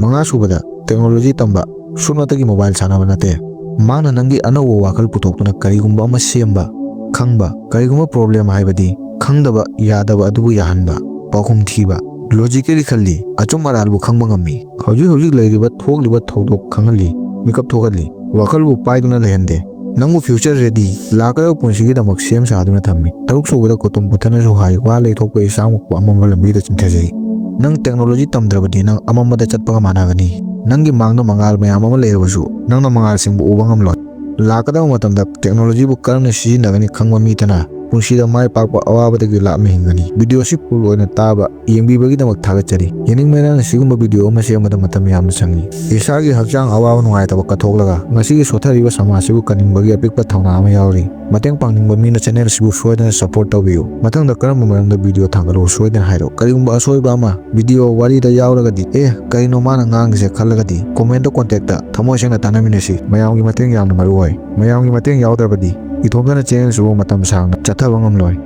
ꯃꯉꯥꯁꯨꯕꯗ, ꯇꯦꯛꯅꯣꯂꯣꯖꯤ ꯇꯝꯕ ꯁꯨꯞꯅꯇꯒꯤ ꯃꯣꯕꯥꯏꯜ ꯁꯥꯟꯅꯕ ꯅꯠꯇꯦ꯫ ꯃꯍꯥꯛꯅ ꯅꯪꯒꯤ ꯑꯅꯧꯕ ꯋꯥꯈꯜ ꯄꯨꯊꯣꯛꯇꯨꯅ ꯀꯔꯤꯒꯨꯝꯕ ꯑꯃ ꯁꯦꯝꯕ, ꯈꯪꯕ, ꯀꯔꯤꯒꯨꯝꯕ ꯄ꯭ꯔꯣꯕ꯭ꯂꯦꯝ ꯍꯥꯏꯕꯗꯤ ꯈꯪꯗꯕ ꯌꯥꯗꯕ ꯑꯗꯨꯕꯨ ꯌꯥꯍꯟꯕ, ꯄꯥꯎꯈꯨꯝ ꯊꯤꯕ, ꯂꯣꯖꯤꯀꯦꯂꯤ ꯈꯜꯂꯤ, ꯑꯆꯨꯝ ꯑꯔꯥꯟꯕꯨ ꯈꯪꯕ ꯉꯝꯃꯤ꯫ ꯍꯧꯖꯤꯛ ꯍꯧꯖꯤꯛ ꯂꯩꯔꯤꯕ ꯊꯣꯛꯂꯤꯕ ꯊꯧꯗꯣꯛ ꯈꯪꯍꯜꯂꯤ, ꯃꯤꯀꯞ ꯊꯣꯛꯍꯜꯂꯤ, ꯋꯥꯈꯜꯕꯨ ꯄꯥꯏꯗꯨꯅ ꯂꯩꯍꯟꯗꯦ꯫ ꯅꯪꯕꯨ ꯐ꯭ꯌꯨꯆꯔ ꯔꯦꯗꯤ, ꯂꯥꯛꯀꯗꯕ ꯄꯨꯟꯁꯤꯒꯤꯗꯃꯛ ꯁꯦꯝ ꯁꯥꯗꯨꯅ ꯊꯝꯃꯤ꯫ ꯇꯔꯨꯛ ꯁꯨꯕꯗ, ꯀꯣꯇꯨꯝ ꯄꯨꯊꯅꯁꯨ ꯍꯥꯏ, ꯋꯥ ꯂꯩꯊꯣꯛꯄ ꯏꯁꯥꯃꯛꯄꯨ ꯑꯃꯝꯕ ꯂꯝꯕꯤꯗ ꯆꯤꯡꯊꯖꯩ꯫ ꯅꯪ ꯇꯦꯛꯅꯣꯂꯣꯖꯤ ꯇꯝꯗ꯭ꯔꯕꯗꯤ ꯅꯪ ꯑꯃꯝꯕꯗ ꯆꯠꯄꯒ ꯃꯥꯟꯅꯒꯅꯤ꯫ ꯅꯪꯒꯤ ꯃꯥꯡꯗ ꯃꯉꯥꯜ ꯃꯌꯥꯝ ꯑꯃ ꯂꯩꯔꯕꯁꯨ ꯅꯪꯅ ꯃꯉꯥꯜꯁꯤꯡꯕꯨ ꯎꯕ ꯉꯝꯂꯣꯏ꯫ ꯂꯥꯛꯀꯗꯕ ꯃꯇꯝꯗ ꯇꯦꯛꯅꯣꯂꯣꯖꯤꯕꯨ ꯀꯔꯝꯅ ꯁꯤꯖꯤꯟꯅꯒꯅꯤ ꯈꯪꯕ ꯃꯤꯇꯅ ꯄꯨꯟꯁꯤꯗ ꯃꯥꯏ ꯄꯥꯛꯄ ꯑꯋꯥꯕꯗꯒꯤ ꯂꯥꯞꯅ ꯍꯤꯡꯒꯅꯤ꯫ ꯚꯤꯗꯤꯑꯣ ꯑꯁꯤ ꯐꯨꯜ ꯑꯣꯏꯅ ꯇꯥꯕ, ꯌꯦꯡꯕꯤꯕꯒꯤꯗꯃꯛ ꯊꯥꯒꯠꯆꯔꯤ꯫ ꯌꯦꯅꯤꯡ ꯃꯩꯔꯥꯅ ꯁꯤꯒꯨꯝꯕ ꯚꯤꯗꯤꯑꯣ ꯑꯃ ꯁꯦꯝꯕꯗ ꯃꯇꯝ ꯌꯥꯝꯅ ꯆꯪꯏ꯫ ꯏꯁꯥꯒꯤ ꯍꯛꯆꯥꯡ ꯑꯋꯥꯕ ꯅꯨꯡꯉꯥꯏꯇꯕ ꯀꯠꯊꯣꯛꯂꯒ ꯉꯁꯤꯒꯤ ꯁꯣꯠꯊꯔꯤꯕ ꯁꯃꯥꯖꯁꯤꯕꯨ ꯀꯟꯅꯤꯡꯕꯒꯤ ꯑꯄꯤꯛꯄ ꯊꯧꯅꯥ ꯑꯃ ꯌꯥꯎꯔꯤ꯫ ꯃꯇꯦꯡ ꯄꯥꯡꯅꯤꯡꯕ ꯃꯤꯅ ꯆꯦꯅꯦꯜꯁꯤꯕꯨ ꯁꯣꯏꯗꯅ ꯁꯄꯣꯔꯠ ꯇꯧꯕꯤꯌꯨ꯫ ꯃꯊꯪꯗ ꯀꯔꯝꯕ ꯃꯔꯝꯗ ꯚꯤꯗꯤꯑꯣ ꯊꯥꯡꯒꯠꯂꯛꯎ ꯁꯣꯏꯗꯅ ꯍꯥꯏꯔꯛꯎ꯫ ꯀꯔꯤꯒꯨꯝꯕ ꯑꯁꯣꯏꯕ ꯑꯃ ꯚꯤꯗꯤꯑꯣ ꯋꯥꯔꯤꯗ ꯌꯥꯎꯔꯒꯗꯤ, "ꯑꯦ, ꯀꯔꯤꯅꯣ ꯃꯥꯅ ꯉꯥꯡꯉꯤꯁꯦ?" ꯈꯜꯂꯒꯗꯤ ꯀꯣꯃꯦꯟꯠꯇ ꯀꯣꯟꯇꯦꯛꯇ ꯊꯃꯣꯏ ꯁꯦꯡꯅ ꯇꯥꯟꯅꯃꯤꯟꯅꯁꯤ꯫ ꯃꯌꯥꯝꯒꯤ ꯃꯇꯦꯡ ꯌꯥꯝꯅ ꯃꯔꯨ ꯑꯣꯏ꯫ ꯃꯌꯥꯝꯒꯤ ꯃꯇꯦꯡ ꯌꯥꯎꯗ꯭ꯔꯕꯗꯤ ꯏꯊꯣꯝꯇꯅ ꯆꯦꯅꯦꯜꯁꯤꯕꯨ ꯃꯇꯝ ꯁꯥꯡꯅ ꯆꯠꯊꯕ ꯉꯝꯂꯣꯏ꯫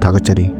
ꯊꯥꯒꯠꯆꯔꯤ꯫